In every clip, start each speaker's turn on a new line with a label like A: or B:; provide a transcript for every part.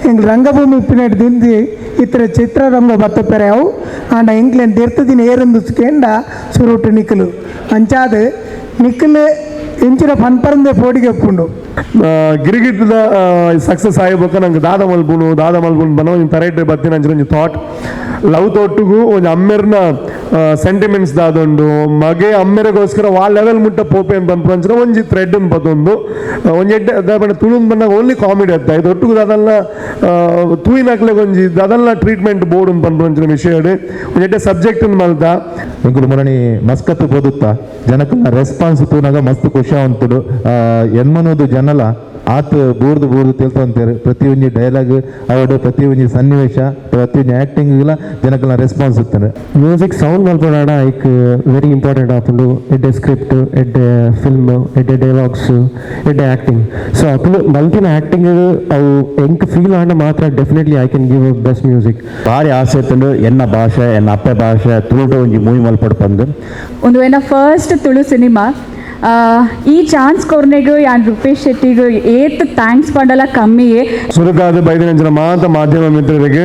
A: ಎಂಕ್ ರಂಗಭೂಮಿ ಪಿನೆಟ್ ದಿಂದಿ ಇತರ ಚಿತ್ರರಂಗ ಬತ್ತಪೆರೆ ಅವು ಆಂಡ ಎಂಕ್ಲೆನ್ ದಿನ ಏರಂದು ಕೇಂಡ ಸುರುಟು ನಿಕ್ಕಲು ಅಂಚಾದ ನಿಕ್ಕಲು ಎಂಚಿನ ಪನ್ಪರಂದೆ ಪೋಡಿಗೆ ಒಪ್ಪುಂಡು.
B: ಗಿರಿಗಿಟ್ಟದ ಸಕ್ಸಸ್ ಆಯ್ಬೇಕ ನಂಗೆ ದಾದ ಮಲ್ಪುನು ದಾದ ಮಲ್ಪುನು ಬನ್ನ ಒಂಜಿ ತರೇಟ್ ಬತ್ತಿನ ಅಂಚಿನ ಒಂಜಿ ಥಾಟ್ ಲವ್ ತೋಟುಗು ಒಂಜಿ ಅಮ್ಮೆರ್ನ ಸೆಂಟಿಮೆಂಟ್ಸ್ ದಾದೊಂಡು ಮಗೆ ಅಮ್ಮೆರೆಗೋಸ್ಕರ ವಾ ಲೆವೆಲ್ ಮುಟ್ಟ ಪೋಪೆ ಅಂತ ಪನ್ಪಂಚಿನ ಒಂಜಿ ಥ್ರೆಡ್ ಪತ್ತೊಂದು ಒಂಜಿ ಎಡ್ಡೆ ದಾದ ತುಳುನ್ ಬಂದಾಗ ಓನ್ಲಿ ಕಾಮಿಡಿ ಅತ್ತ ಇದು ಒಟ್ಟುಗು ದಾದಲ್ಲ ತೂಯಿನಕ್ಲೆಗ್ ಒಂಜಿ ದಾದಲ್ಲ ಟ್ರೀಟ್ಮೆಂಟ್ ಬೋರ್ಡ್ ಪನ್ಪಂಚಿನ ವಿಷಯ ಒಂಜಿ ಎಡ್ಡೆ ಸಬ್ಜೆಕ್ಟ್ ಮಲ್ತ.
C: ಎಂಕುಲು ಮೊರಣಿ ಮಸ್ಕತ್ ಪೋದುತ್ತ ಜನಕ್ಕನ ರೆಸ್ಪಾನ್ಸ್ ತೂನಾಗ ಮಸ್ತ್ ಖುಷಿ ಉಂಟು. ಎನ್ಮನೋದು ಜನಲ ಆತ್ ಬೂರ್ದು ಬೂರ್ದು ತಿಳ್ಕೊಂತಾರೆ. ಪ್ರತಿಯೊಂಜಿ ಡೈಲಾಗ್ ಅವಡು, ಪ್ರತಿಯೊಂಜಿ ಸನ್ನಿವೇಶ, ಪ್ರತಿಯೊಂಜಿ ಆ್ಯಕ್ಟಿಂಗ್ ಜನಕ್ಕನ ರೆಸ್ಪಾನ್ಸ್ ಇರ್ತಾರೆ.
D: ಮ್ಯೂಸಿಕ್ ಸೌಂಡ್ ಮಲ್ಪೊಡಾಡ ಐಕ್ ವೆರಿ ಇಂಪಾರ್ಟೆಂಟ್ ಆಪುಂಡು. ಎಡ್ಡೆ ಸ್ಕ್ರಿಪ್ಟ್, ಎಡ್ಡೆ ಫಿಲ್ಮ್, ಎಡ್ಡೆ ಡೈಲಾಗ್ಸ್, ಎಡ್ಡೆ ಆ್ಯಕ್ಟಿಂಗ್. ಸೊ ಅಕುಲು ಮಲ್ತಿನ ಆ್ಯಕ್ಟಿಂಗ್ ಅವು ಎಂಕ್ ಫೀಲ್ ಆಂಡ ಮಾತ್ರ definitely I can give best music.
E: ಭಾರಿ ಆಸೆ ಇತ್ತುಂಡು ಎನ್ನ ಭಾಷೆ, ಎನ್ನ ಅಪ್ಪೆ ಭಾಷೆ ತುಳುಟು ಒಂಜಿ ಮೂವಿ ಮಲ್ಪಡ್ ಪಂದು.
F: ಒಂದು ಎನ್ನ ಫಸ್ಟ್ ತುಳು ಸಿನಿಮಾ. ಈ ಚಾನ್ಸ್ ಕೊರ್ನೆಗ್ ಯಾನ್ ರೂಪೇಶ್ ಶೆಟ್ಟಿಗ್ ಏತ್ thanks ಪಂಡಲ ಕಮ್ಮಿಯೇ.
B: ಸುರುಕಾದ ಬೈದಿನಂಚಿನ ಮಾತ ಮಾಧ್ಯಮ ಮಿತ್ರರಿಗೆ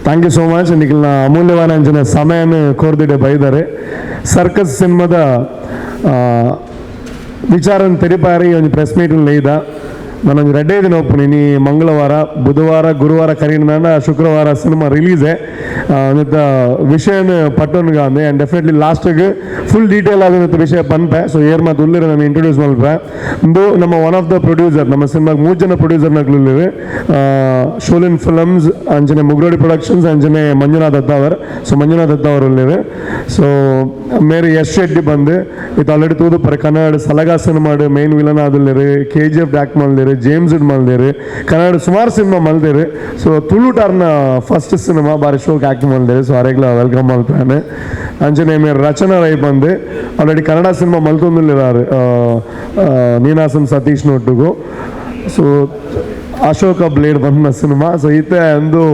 B: thank you so much. ನಿಖಿಲ್ನ ಅಮೂಲ್ಯವಾದ ಅಂಚಿನ ಸಮಯನ ಕೋರ್ದಿಡೆ ಬೈದಾರೆ. ಸರ್ಕಸ್ ಸಿನಿಮಾದ ವಿಚಾರನ ತೆರಿಪಾರಿ ಒಂಜಿ ಪ್ರೆಸ್ ಮೀಟ್ ನೇಯ್ದ. ನಾನೊಂಜಿ ರಡ್ಡೇ ದಿನ ಒಪ್ಪುನಿ. ಇನಿ ಮಂಗಳವಾರ, ಬುಧವಾರ, ಗುರುವಾರ ಕರೀನಾಂಡ ಶುಕ್ರವಾರ ಸಿನಿಮಾ ರಿಲೀಸೆ. ನೆತ್ತ ವಿಷಯನ ಪಟ್ಟೊನ್ಗಾಂದೆ ಆ್ಯಂಡ್ ಡೆಫಿನೆಟ್ಲಿ ಲಾಸ್ಟಿಗೆ ಫುಲ್ ಡೀಟೇಲ್ ಆದ ವಿಷಯ ಪನ್ಪೆ. ಸೊ ಏರ್ ಮಾತು ಉಲ್ಲಿರ ನಾನು ಇಂಟ್ರೊಡ್ಯೂಸ್ ಮಲ್ಪೆ. ಇಂದು ನಮ್ಮ one of the producer, ನಮ್ಮ ಸಿನಿಮಾಗೆ ಮೂರು ಜನ ಪ್ರೊಡ್ಯೂಸರ್ ನಕ್ಲುಲ್ಲಿರು. ಶೋಲಿನ್ ಫಿಲಮ್ಸ್ ಅಂಚನೆ ಮುಗ್ರೋಡಿ ಪ್ರೊಡಕ್ಷನ್ಸ್ ಅಂಚನೆ ಮಂಜುನಾಥ್ ಅತ್ತಾವರ್. ಸೊ ಮಂಜುನಾಥ್ ಅತ್ತಾವರ್ ಉಲ್ಲಿರು. ಸೊ ಮೇರೆ ಯಶ್ ಶೆಟ್ಟಿ ಬಂದು ಇದು ಆಲ್ರೆಡಿ ತೂದು ಪರ ಕನ್ನಡ ಸಲಗಾ ಸಿನಿಮಾಡು ಮೇನ್ ವಿಲನ್ ಆದುಲ್ಲೇರು, ಕೆಜಿಎಫ್ ಆಕ್ಟ್ ಮಲ್ದೇರು, ಜೇಮ್ಸ್ ಮಲ್ದೇರು, ಕನ್ನಡ ಸುಮಾರು ಸಿನಿಮಾ ಮಲ್ದೇರು. ಸೊ ತುಳು ಟರ್ನ ಫಸ್ಟ್ ಸಿನಿಮಾ ಬಾರಿ ಶೋಕ್ ಆಕ್ಟ್ ಮಲ್ದೇರು. ಸೊ ಅರೆಗ್ಲ welcome ಮಲ್ತಾನೆ. ಅಂಚನೆ ಮೇರ್ ರಚನಾ ರೈ ಬಂದು ಆಲ್ರೆಡಿ ಕನ್ನಡ ಸಿನಿಮಾ ಮಲ್ತೊಂದುಲ್ಲೇರು ನೀನಾಸಂ ಸತೀಶ್ ನೊಟ್ಟುಗು. ಸೊ ಅಶೋಕ ಬ್ಲೇಡ್ ಬಂದ ಸಿನಿಮಾ. ಸೊ ಈತ ಅಂದು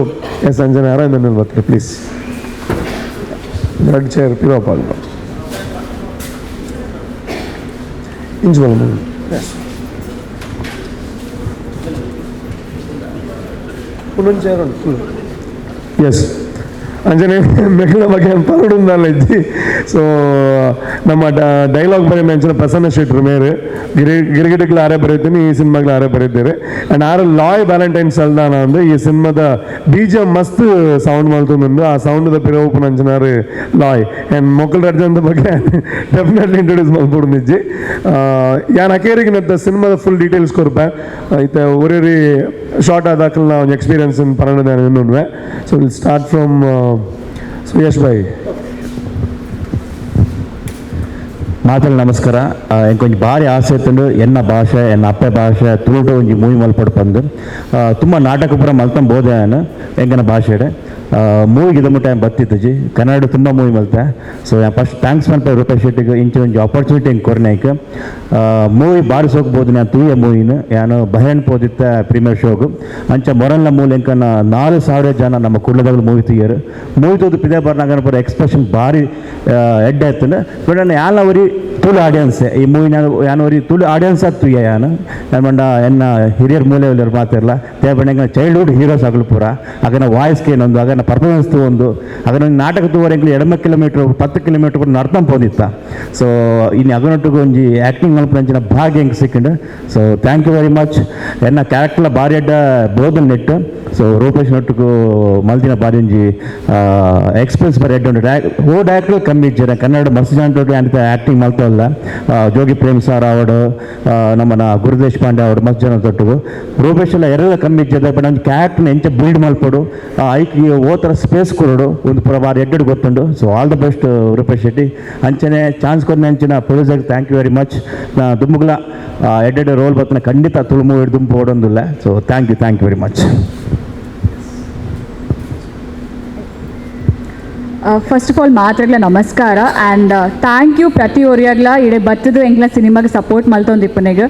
B: ಎಸ್ ಅಂಜನೆ ಆರ ಬರ್ತಾರೆ. ಪ್ಲೀಸ್ ಎರಡು ಚೇರ್ ಪಿರೋಪ್ ಆಗ ಇಂಚು ಬಲ್ಲ. ಎಸ್, ಒಂದೊಂದು ಚೇರ್ ಉಂಟು. ಎಸ್, ಅಂಜನೆ ಮೆಗಳ ಬಗ್ಗೆ ಪರಡುಂದಲ್ಲ ಇದ್ದಿ. ಸೊ ನಮ್ಮ ಡೈಲಾಗ್ ಬರೀ ಅಂಚಿನ ಪ್ರಸನ್ನ ಶೆಟ್ರು ಮೇರು ಗಿರಿಗಿಟಕ್ಲ ಆರೇ ಬರೀತೀನಿ, ಈ ಸಿನಿಮಾಗ್ಲ ಆರೇ ಬರೀತೀರಿ. ಆ್ಯಂಡ್ ಆರು ಲಾಯ್ ವ್ಯಾಲೆಂಟೈನ್ ಸಲ್ದಾನ ಅಂದ್ರೆ ಈ ಸಿನಿಮಾದ ಬೀಜ ಮಸ್ತ್ ಸೌಂಡ್ ಮಲ್ತೊಂದುಂಡು. ಆ ಸೌಂಡ್ ದ ಪಿರ ಓಪನ್ ಅಂಚಿನಾರು ಲಾಯ್. ಆ್ಯಂಡ್ ಮೊಕ್ಕಲ್ ರಡ್ಜಂತ ಬಗ್ಗೆ ಡೆಫಿನೆಟ್ಲಿ ಇಂಟ್ರೊಡ್ಯೂಸ್ ಮಲ್ಪೊಡು ನಿಜ್ಜಿ. ಯಾನ್ ಅಕೇರಿಗೆ ನತ್ತ ಸಿನಿಮಾದ ಫುಲ್ ಡೀಟೇಲ್ಸ್ ಕೊರ್ಪೆ. ಐತೆ ಒರೇರಿ ಶಾರ್ಟ್ ಆದಾಕಲ್ನ ಒಂಜಿ ಎಕ್ಸ್ಪೀರಿಯನ್ಸ್ ಪನ್ನೊಂದು ಇನ್ನೊಂದು. So will start from so Yash Bhai.
E: ಮಾತಲ್ಲಿ ನಮಸ್ಕಾರ. ಎಂಕೊಂಜಿ ಭಾರಿ ಆಸೆ ಇತ್ತುಂಡು ಎನ್ನ ಭಾಷೆ, ಎನ್ನ ಅಪ್ಪೆ ಭಾಷೆ ತುಳುಟು ಒಂಜಿ ಮೂವಿ ಮಲ್ಪಡ್ ಪಂದು. ತುಂಬ ನಾಟಕ ಪೂರ ಮಲ್ತಂ ಬೋದೆ ಯಾನ್ ಎಂಕನ ಭಾಷೆಡ್. ಮೂವಿಗೆ ಇದು ಮುಟ್ಟ ಬತ್ತಿತ್ತುಜಿ. ಕನ್ನಡ ತುಂಬ ಮೂವಿ ಮಲ್ತೆ. So first thanks ಮಲ್ಪೆ ರೂಪೇಶ್ ಶೆಟ್ಟಿಗೆ ಇಂಚ ಒಂಜಿ ಆಪರ್ಚುನಿಟಿ ಎಂಕ್ ಕೊರ್ನೇಕ್. ಮೂವಿ ಬಾರಿ ಸೋಕ್ಬೋದು. ನಾನು ತೂಯ ಮೂವಿನ ಯಾನು ಬಹ್ರೇನ್ ಪೋದಿತ್ತ ಪ್ರೀಮಿಯರ್ ಶೋಗು. ಅಂಚ ಮೊರಲ್ನ ಮೂಲ ಎಂಕನ 4000 ಜನ ನಮ್ಮ ಕುಡ್ಲದಾಗ ಮೂವಿ ತೂಯರು. ಮೂವಿ ತೂದು ಪಿದೆ ಬರ್ನಾಗ ಪೂರ ಎಕ್ಸ್ಪ್ರೆಷನ್ ಭಾರಿ ಎಡ್ಡೆ ಆಯ್ತಂದ್ರೆ. ಬಟ್ ನಾನು ಯಾಲ ಒರಿ ತುಳು ಆಡಿಯನ್ಸ್ ಈ ಮೂವಿ ನಾನು ಯಾನ್ ಒರಿ ತುಳು ಆಡಿಯನ್ಸ್ ಆದ್ ತೂಯ ಯಾನು. ಯಾನ್ ಪಂಡ ಎನ್ನ ಹಿರಿಯರ್ ಮೂಲೆ ಉಲ್ಲೆರ್ ಮಾತೆರ್ಲ ತೇಪಂಡ ಚೈಲ್ಡ್ಹುಡ್ ಹೀರೋಸ್ ಅಗಲು ಪೂರ. ಅಗನ ವಾಯ್ಸ್ ಕೇನೊಂದು, ಅಗನ ಪರ್ಫಾರ್ಮೆನ್ಸ್ ತೂವೊಂದು, ಅಗನ ಒಂಜಿ ನಾಟಕ ತೂವರೆ ಎಂಕ್ಲು 2 ಕಿಲೋಮೀಟ್ರ್ 10 ಕಿಲೋಮೀಟ್ರ್ ಪೂರ ನಡ್ತಂ ಪೋದಿತ್ತ. ಸೊ ಇನ್ನು ಅಗನೊಟ್ಟುಗು ಒಂಜಿ ಆ್ಯಕ್ಟಿಂಗ್ ಮಲ್ಪುನಂಚಿನ ಭಾಗ್ಯ ಎಂಕ್ ಸಿಕ್ಕಿಂಡು. So thank you very much. ಎನ್ನ ಕ್ಯಾರೆಕ್ಟರ್ಲ ಭಾರಿ ಎಡ್ಡ ಬೋಧನ್ ನೆಟ್ಟು. ಸೊ ರೂಪೇಶ್ ನೊಟ್ಟುಗು ಮಲ್ದಿನ ಬಾರಿ ಒಂಜಿ ಎಕ್ಸ್ಪೀರಿಯನ್ಸ್ ಬಾರಿ ಎಡ್ಡೆ ಉಂಡು. ಓ ಡೈರೆಕ್ಟರ್ ಕಮ್ಮಿ ಇಜ್ಜೆರ್ ಕನ್ನಡ ಮಸ್ತ್ ಜನ ಅಂತ ಆ್ಯಕ್ಟಿಂಗ್ ಮಲ್ತಲ್ಲ. ಜೋಗಿ ಪ್ರೇಮ್ ಸರ್ ಅವಡು, ನಮ್ಮನ ಗುರುದೇಶ್ ಪಾಂಡೆ ಅವಡು, ಮಸ್ತ್ ಜನ ತೊಟ್ಟುಗು. ರೂಪೇಶ್ ಎಲ್ಲ ಎರಡ ಕಮ್ಮಿ ಇಜ್ಜೆರ್. ಬಟ್ ಒಂಜಿ ಕ್ಯಾರೆಕ್ಟರ್ನ ಎಂಚ ಬಿಲ್ಡ್ ಮಲ್ಪೊಡು, ಐಕ್ ಓ ಥರ ಸ್ಪೇಸ್ ಕೊರಡು ಒಂದು ಪೂರ ಬಾರಿ ಎಡ್ಡೆಡ್ ಗೊತ್ತುಂಡು. So all the best Rupesh Shetty. ಅಂಚನೆ ಚಾನ್ಸ್ ಕೊರ್ನ ಅಂಚಿನ producer thank you very much. ದುಂಬುಗ್ಲ ಎಡ್ಡೆಡ್ ರೋಲ್ ಬತ್ತನ ಖಂಡಿತ ತುಳು ಮೂವಿ ದುಂಬು ಓಡೊಂದುಲ್ಲ. So thank you, thank you very much.
F: First of all ಮಾತ್ರಗ್ಲ ನಮಸ್ಕಾರ and thank you ಪ್ರತಿ ಒರಿಯಾಗ್ಲ ಇಡೆ ಬತ್ತದು ಎಂಕ್ಲ ಸಿನಿಮಾಗೆ ಸಪೋರ್ಟ್ ಮಲ್ತೊಂದು ಇಪ್ಪನೆಗ್.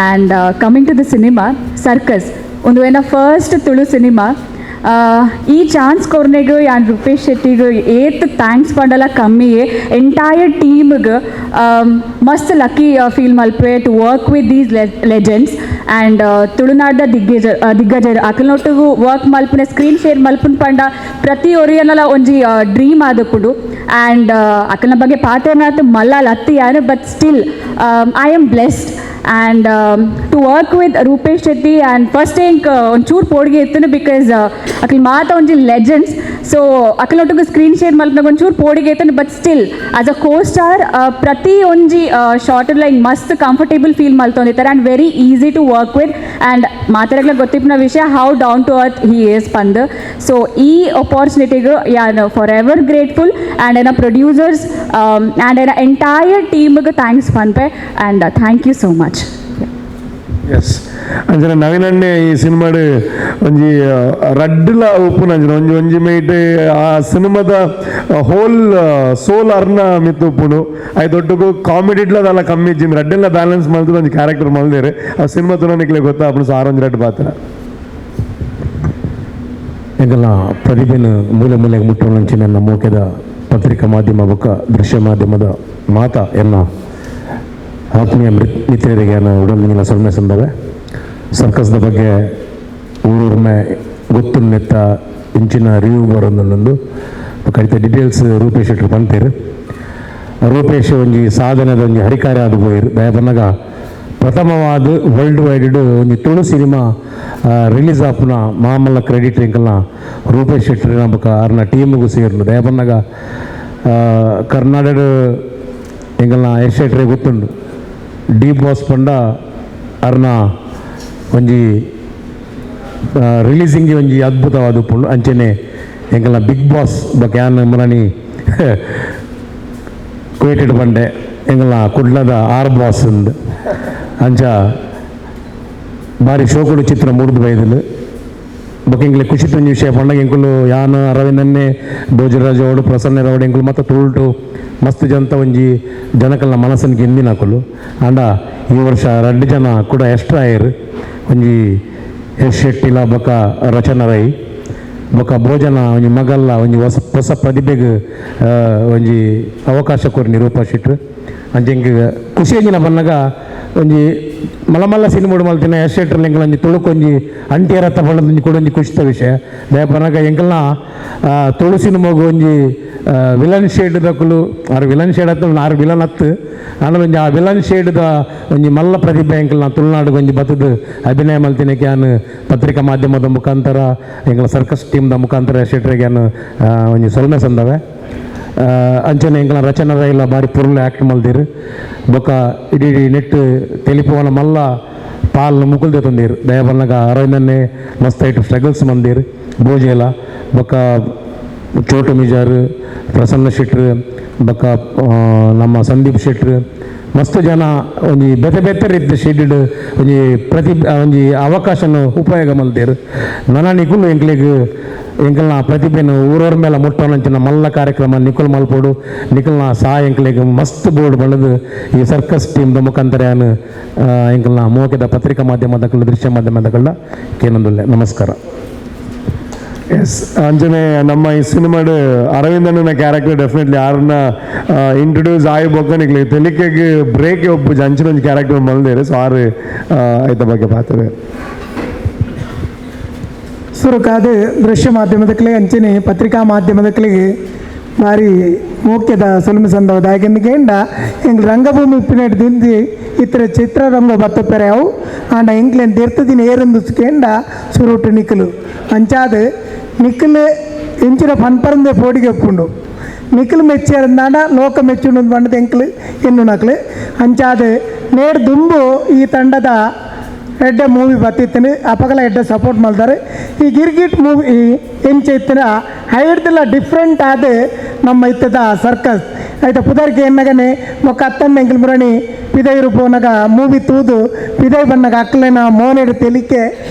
F: And coming to the cinema circus, ಒಂದು ಎನ್ನ ಫಸ್ಟ್ ತುಳು ಸಿನಿಮಾ. ಈ ಚಾನ್ಸ್ ಕೊರ್ನೆಗ್ ಯಾನ್ ರೂಪೇಶ್ ಶೆಟ್ಟಿಗ್ ಏತ್ thanks ಪಂಡಲ ಕಮ್ಮಿಯೇ. ಎಂಟೈರ್ ಟೀಮ್ಗೆ. ಮಸ್ತ್ ಲಕ್ಕಿ ಫೀಲ್ ಮಲ್ಪೆ to work with these legends and ತುಳುನಾಡ್ದ ದಿಗ್ಗಜರು ಅಕಲ್ನೊಟ್ಟಿಗೂ ವರ್ಕ್ ಮಲ್ಪುನ ಸ್ಕ್ರೀನ್ ಶೇರ್ ಮಲ್ಪುನ ಪಂಡ ಪ್ರತಿ ಒರಿಯನಲ ಒಂಜಿ ಡ್ರೀಮ್ ಆದಪುಂಡು ಆ್ಯಂಡ್ ಅಕಲ್ನ ಬಗ್ಗೆ ಪಾತೆರ್ನಾತ್ ಮಲ್ಲಾಲ್ ಅತ್ತಿ ಯಾರು but still I am blessed and to work with Rupesh Shetty and first ಎಂಕ್ ಒಂಚೂರು ಪೋಡಿಗೆ ಇತ್ತು because ಅಕಲ್ ಮಾತ ಒಂಜಿ ಲೆಜೆಂಡ್ಸ್ ಸೊ ಅಕಲೊಟ್ಟಿಗೆ ಸ್ಕ್ರೀನ್ ಶೇರ್ ಮಲ್ಪನಾಗ ಒಂಚೂರು ಪೋಡಿಗೆ ಇತ್ತು but still as a co star ಪ್ರತಿ ಒಂಜಿ ಶಾರ್ಟ್ ಲೈಕ್ ಮಸ್ತ್ ಕಂಫರ್ಟೇಬಲ್ ಫೀಲ್ ಮಲ್ತೊಂದಿತ್ತಾರೆ and very easy to work with and ಮಾತಾಡಗ್ಲ ಗೊತ್ತಿಪ್ಪನ ವಿಷಯ how down to earth he is ಪಂದ್. ಸೊ ಈ ಅಪಾರ್ಚುನಿಟಿಗೆ ಯಾನ್ for ever grateful and ಏನ ಪ್ರೊಡ್ಯೂಸರ್ಸ್ ಆ್ಯಂಡ್ ಏನ ಎಂಟೈರ್ ಟೀಮ್ಗೆ thanks ಪನ್ಪೆ and thank you so much.
B: S, ಅಂಚನೆ ನವೀನಣ್ಣೆ ಈ ಸಿನಿಮಾಡ್ ಒಂಜಿ ರಡ್ಡ್ಲ ಉಪ್ಪುನ ಅಂಚನೆ ಒಂಜಿ ಒಂಜಿ ಮೇಟ್ ಆ ಸಿನಿಮಾದ ಹೋಲ್ ಸೋಲ್ ಅರ್ನ ಮಿತ್ತು ಉಪ್ಪುಂಡು. I ದೊಡ್ಡಗು ಕಾಮಿಡಿಡ್ಲ ಅದಲ್ಲ ಕಮ್ಮಿ ಇಜ್ಜಿಂದ್ ರಡ್ಡೆಲ್ಲ ಬ್ಯಾಲೆನ್ಸ್ ಮಲ್ತದ ಒಂಜಿ ಕ್ಯಾರೆಕ್ಟರ್ ಮಲ್ದೇರು. ಆ ಸಿನಿಮಾ ತುನನಿಕ್ಲೆ ಗೊತ್ತಾ ಅಪ್ಪು ಸಾರ್ ಒಂಜಿ ರಡ್ಡ್ ಪಾತ್ರ.
G: ಎಂಕಲ್ನ ಪ್ರತಿಭೆನ ಮೂಲೆ ಮೂಲೆಗೆ ಮುಟ್ಟುವಂಚಿನ ನನ್ನ ಮೋಕೆದ ಪತ್ರಿಕಾ ಮಾಧ್ಯಮ ಬೊಕ್ಕ ದೃಶ್ಯ ಮಾಧ್ಯಮದ ಮಾತ ಎನ್ನ ಆತ್ಮೀಯ ಮಿತ್ರರಿಗೆ ನಾನು ಉಡಲ್ನಿಂಗಿನ ಸೊಲ್ಮೆ ಸಂದವೆ. ಸರ್ಕಸ್ದ ಬಗ್ಗೆ ಊರೂರ್ಮೆ ಗೊತ್ತು ನೆತ್ತ ಇಂಚಿನ ರಿವ್ಯೂ ಬರೋದನ್ನೊಂದು ಕಡಿತ ಡೀಟೇಲ್ಸ್ ರೂಪೇಶ್ ಶೆಟ್ಟರು ಪಂತೇರು. ರೂಪೇಶ್ ಒಂಜಿ ಸಾಧನೆದ ಒಂಜಿ ಹರಿಕಾರ್ಯ ಆದ್ ಪೋಯಿರು. ದಯಪನ್ನಗ ಪ್ರಥಮವಾದ ವರ್ಲ್ಡ್ ವೈಡ್ ಒಂಜಿ ತುಳು ಸಿನಿಮಾ ರಿಲೀಸ್ ಆಪುನ ಮಾಮಲ್ಲ ಕ್ರೆಡಿಟ್ ಎಂಕಲ್ನ ರೂಪೇಶ್ ಶೆಟ್ಟರ್ ಬೊಕ್ಕ ಅರ್ನ ಟೀಮ್ಗೂ ಸೇರ್ನು. ದಯಪನ್ನಗ ಕರ್ನಾಟಕ ಎಂಕಲ್ನ ಯಶ್ ಶೆಟ್ಟರೆ ಗೊತ್ತುಂಡು, ಡಿ ಬಾಸ್ ಪಂಡ ಅರ್ನ ಒಂಜಿ ರಿಲೀಸಿಂಗ್ ಒಂಜಿ ಅದ್ಭುತವಾದ ಉಪ್ಪುಂಡು. ಅಂಚೆನೆ ಎಂಕಲ್ನ ಬಿಗ್ ಬಾಸ್ ಬೊಕ್ಕ ಯಾನ್ ಮುರಣಿ ಕುವೇಟೆಡ್ ಬಂಡೆ ಎಂಕಲ್ನ ಕುಡ್ಲದ ಆರ್ ಬಾಸ್ ಉಂದು. ಅಂಚ ಬಾರಿ ಶೋಕುಡು ಚಿತ್ರ ಮೂಡ್ದು ಬೈದಲು. ಬೊಕ್ಕ ಎಂಕ್ಲೆ ಖುಷಿ ಒಂಜಿ ವಿಷಯ ಪಂಡಗ ಎಂಕುಲು ಯಾನ್ ಅರವಿಂದನ್ನೇ, ಭೋಜರಾಜ್ ಅವಡು, ಪ್ರಸನ್ನ ರವಡು ಎಂಕುಲು ಮತ್ತು ತುಳುಟು ಮಸ್ತ್ ಜಂತ ಒಂಜಿ ಜನಕಲ್ನ ಮನಸ್ಸನ್ನು ಗೆಂದಿನಕುಲು. ಆಂಡ ಈ ವರ್ಷ ರಡ್ಡು ಜನ ಕೂಡ ಎಕ್ಸ್ಟ್ರಾ ಆಯೆರ್, ಒಂಜಿ ಎಸ್ ಶೆಟ್ಟಿಲ ಬೊಕ್ಕ ರಚನಾ ರೈ. ಬೊಕ್ಕ ಭೋಜನ ಒಂಜಿ ಮಗಲ್ಲ ಒಂಜಿ ಹೊಸ ಹೊಸ ಪ್ರತಿಭೆಗೆ ಒಂಜಿ ಅವಕಾಶ ಕೊರ್ನಿ ರೂಪಾ ಶೆಟ್ರು. ಅಂಚ ಎಂಕ್ ಖುಷಿ ಎಂಜಿನ ಬನ್ನಗ ಒಂಜಿ ಮಲ್ಲ ಮಲ್ಲ ಸಿನಿಮಾ ಮಲ್ತಿನ ಯಶ್ ಶೆಟ್ಟರ್ ಎಂಕಲ್ ಒಂಜಿ ತುಳುಕೊಂಜಿ ಅಂಟಿಯರ ಪಂಡದ ಒಂಜಿ ಕೂಡ ಒಂಜಿ ಖುಷಿತ ವಿಷಯ. ದಯ ಪನ್ನಗ ಎಂಕಲ್ನ ತುಳು ಸಿನಿಮಾಗು ಒಂಜಿ ವಿಲನ್ ಶೇಡ್ ದಕುಲು ಆರು ವಿಲನ್ ಶೇಡ್ ಅತ್ತ ಆರು ವಿಲನ್ ಅತ್ತು ಆಂಡ ಒಂಜಿ ಆ ವಿಲನ್ ಶೇಡ್ದ ಒಂಜಿ ಮಲ್ಲ ಪ್ರತಿಭೆ ಎಂಕಲ್ನ ತುಳುನಾಡುಗೆ ಒಂಜಿ ಬತ್ತದ ಅಭಿನಯ ಮಲ್ತಿನಕ್ಕೆ ಯಾನ್ ಪತ್ರಿಕಾ ಮಾಧ್ಯಮದ ಮುಖಾಂತರ ಎಂಕಲ ಸರ್ಕಸ್ ಟೀಮ್ದ ಮುಖಾಂತರ ಶೆಟ್ರಿಗೆ ಯಾನ್ ಒಂಜಿ ಸೊಲ್ಮೆ ಸಂದವೆ. ಅಂಚನೆ ಎಂಕಲ್ನ ರಚನಾ ರೈಲ ಬಾರಿ ಪೊರ್ಲು ಆ್ಯಕ್ಟ್ ಮಲ್ದಿರು. ಬೊಕ್ಕ ಇಡೀ ಇಡೀ ನೆಟ್ ತೆಲಿಪುವನ ಮಲ್ಲ ಪಾಲ್ ಮುಕುಲ್ದೆ ತಂದೀರು. ದಯ ಬನ್ನಗ ಅರವಿಂದನ್ನೇ ಮಸ್ತ್ ಐಟು ಸ್ಟ್ರಗಲ್ಸ್ ಮಂದಿರು, ಭೋಜೇಲ ಬೊಕ್ಕ ಚೋಟು ಮಿಜಾರು, ಪ್ರಸನ್ನ ಶೆಟ್ರು ಬೊಕ್ಕ ನಮ್ಮ ಸಂದೀಪ್ ಶೆಟ್ರು ಮಸ್ತ್ ಜನ ಒಂಜಿ ಬೇತೆ ಬೇತೆ ರೀತಿಯ ಶೆಡ್ಡ್ ಒಂಜಿ ಪ್ರತಿ ಒಂಜಿ ಅವಕಾಶನ ಉಪಯೋಗ ಮಲ್ದೇರು. ನನ ನಿಕುಲು ಎಂಕ್ಲೆಗ್ ಎಂಕಲ್ನ ಪ್ರತಿಭೆನ ಊರವ್ರ ಮೇಲೆ ಮುಟ್ಟೋನಂಚಿನ ಮಲ್ಲ ಕಾರ್ಯಕ್ರಮ ನಿಕುಲ್ ಮಲ್ಪೋಡು. ನಿಕುಲ್ನ ಸಹಾಯ ಎಂಕ್ಲೆಗ್ ಮಸ್ತ್ ಬೋರ್ಡ್ ಬಳದು ಈ ಸರ್ಕಸ್ ಟೀಮ್ದ ಮುಖಾಂತರ ಯಾನ್ ಎಂಕಲ್ನ ಮೋಕೆದ ಪತ್ರಿಕಾ ಮಾಧ್ಯಮದಕಲ್ಲ ದೃಶ್ಯ ಮಾಧ್ಯಮದಕಲ್ಲ ಕೇನೊಂದುಲ್ಲೆ. ನಮಸ್ಕಾರ.
B: ಎಸ್, ಅಂಚನೆ ನಮ್ಮ ಈ ಸಿನಿಮಾಡ್ ಅರವಿಂದಣ್ಣನ ಕ್ಯಾರೆಕ್ಟರ್ ಡೆಫಿನೆಟ್ಲಿ ಆರ್ನ ಇಂಟ್ರೊಡ್ಯೂಸ್ ಆಯಿ ಬೊಕ್ಕ ನಿಕ್ಲೆ ತೆಲಿಕೆಗ್ ಬ್ರೇಕ್ ಒಪ್ಪು ಅಂಚಿನ ಒಂಜಿ ಕ್ಯಾರೆಕ್ಟರ್ ಮಲ್ದೇರು. ಸೊ ಆರು ಆಯ್ತ ಬಗ್ಗೆ ಪಾತ್ರ.
A: ಸುರುಕಾದ ದೃಶ್ಯ ಮಾಧ್ಯಮದಕ್ಲೆ ಅಂಚನೆ ಪತ್ರಿಕಾ ಮಾಧ್ಯಮದಕ್ಲೆಗೆ ಭಾರಿ ಮೋಕ್ಯದ ಸೊಲ್ಮೆ ಸಂದವ. ದಾಯಕೆಂದು ಎಂಕ್ ರಂಗಭೂಮಿ ಉಪ್ಪಿನೆಟ್ ದಿಂದಿ ಇತರ ಚಿತ್ರರಂಗ ಬತ್ತಪೆರೆ ಅವು ಆಂಡ ಎಂಕ್ಲೆನ್ ದಿನ ಏರಂದು ಕೇಂಡ ಸುರುಟು ನಿಕ್ಕಲು ಅಂಚಾದ ನಿಕ್ಕಲು ಎಂಚಿನ ಪನ್ಪರಂದೆ ಪೋಡಿಗೆ ಒಪ್ಪುಂಡು. ನಿಕ್ಕಲು ಮೆಚ್ಚಿರಂದಾಂಡ ಲೋಕ ಮೆಚ್ಚುಂಡು ಬಂಡದ ಎಂಕ್ಲು ಎನ್ನು ನಕ್ಲು. ಅಂಚಾದ ನೇರ್ ದುಂಬು ಈ ತಂಡದ ಎಡ್ಡೆ ಮೂವಿ ಬತ್ತಿತ್ತನೆ ಅಪಗಲ ಎಡ್ಡೆ ಸಪೋರ್ಟ್ ಮಾಡ್ತಾರೆ. ಈ ಗಿರ್ಗಿಟ್ ಮೂವಿ ಎಂಚ ಇತ್ತಿನ ಹೈಡ್ದೆಲ್ಲ ಡಿಫ್ರೆಂಟ್ ಆದ ನಮ್ಮ ಇತ್ತದ ಸರ್ಕಸ್ ಆಯ್ತಾ ಪುದರ್ಗೆ ಎನ್ನಗನೆ ಮೊಕ್ಕ ಅತ್ತನ್ನ ಎಂಕಲ್ ಮುರಣಿ ಪಿದೈರು ಪೋನಗ ಮೂವಿ ತೂದು ಪಿದೈ ಬನ್ನಗ ಅಕ್ಲೆನ ಮೋನೆಡ್ ತೆಲಿಕೆ